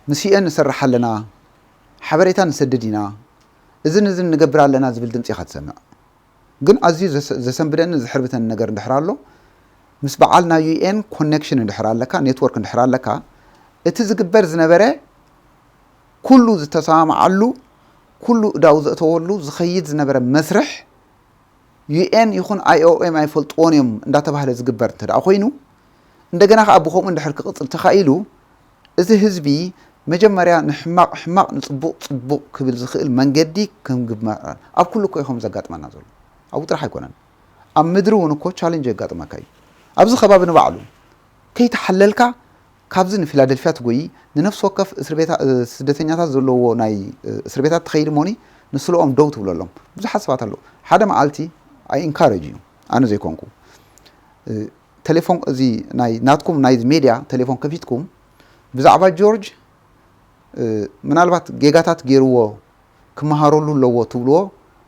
ምስ ዩ ኤን ንሰርሕ ኣለና፣ ሓበሬታ ንሰድድ ኢና፣ እዝን እዝን ንገብር ኣለና ዝብል ድምጺ ኢኻ ትሰምዕ። ግን ኣዝዩ ዘሰ-፣ ዘሰንብደኒ ዝሕርብተኒ ነገር እንድሕር ኣሎ፣ ምስ በዓል ናይ ዩ ኤን ኮኔክሽን እንድሕር ኣለካ፣ ኔትወርክ እንድሕር ኣለካ፣ እቲ ዝግበር ዝነበረ ኩሉ ዝተሰማምዓሉ፣ ኩሉ እዳው ዘእተወሉ ዝኸይድ ዝነበረ መስርሕ፣ ዩ ኤን ይኹን ኣይ ኦ ኤም ኣይፈልጥዎን እዮም እንዳተባህለ ዝግበር እንተ ደኣ ኮይኑ፣ እንደገና ከኣ ብኸምኡ እንድሕር ክቕጽል ተኻኢሉ፣ እዚ ህዝቢ መጀመርያ ንሕማቕ ሕማቕ፣ ንጽቡቕ ጽቡቕ ክብል ዝኽእል መንገዲ ክንግመር። ኣብ ኩሉ እኮ እዩ ከምኡ ዘጋጥመና ዘሎ። ኣብኡ ጥራሕ ኣይኮነን። ኣብ ምድሪ እውን እኮ ቻሌንጅ የጋጥመካ እዩ። ኣብዚ ከባቢ ንባዕሉ ከይተሓለልካ ካብዚ ንፊላደልፊያ ትጎይ፣ ንነፍሲ ወከፍ እስር ቤታ-፣ እ፣ ስደተኛታት ዘለዎ ናይ፣ እ፣ እስር ቤታት ትኸይድ እሞኒ ንስለኦም ደው ትብለሎም። ብዙሓት ሰባት ኣለዉ። ሓደ መዓልቲ ኣይ ኢንካረጅ እዩ፣ ኣነ ዘይኮንኩ። እ፣ ቴሌፎን፣ እዚ ናይ ናትኩም ናይ ሜድያ ቴሌፎን ከፊትኩም ብዛዕባ ጆርጅ፣ እ፣ ምናልባት ጌጋታት ገይርዎ ክመሃረሉ ኣለዎ ትብልዎ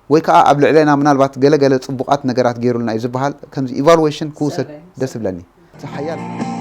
ወይ ከዓ ኣብ ልዕሌና ምናልባት ገለ ገለ ጽቡቓት ነገራት ገይሩልና እዩ ዝበሃል ከምዚ ኢቫሉዌሽን ክውሰድ ሰርቬይ። ደስ ይብለኒ። እቲ ሓያል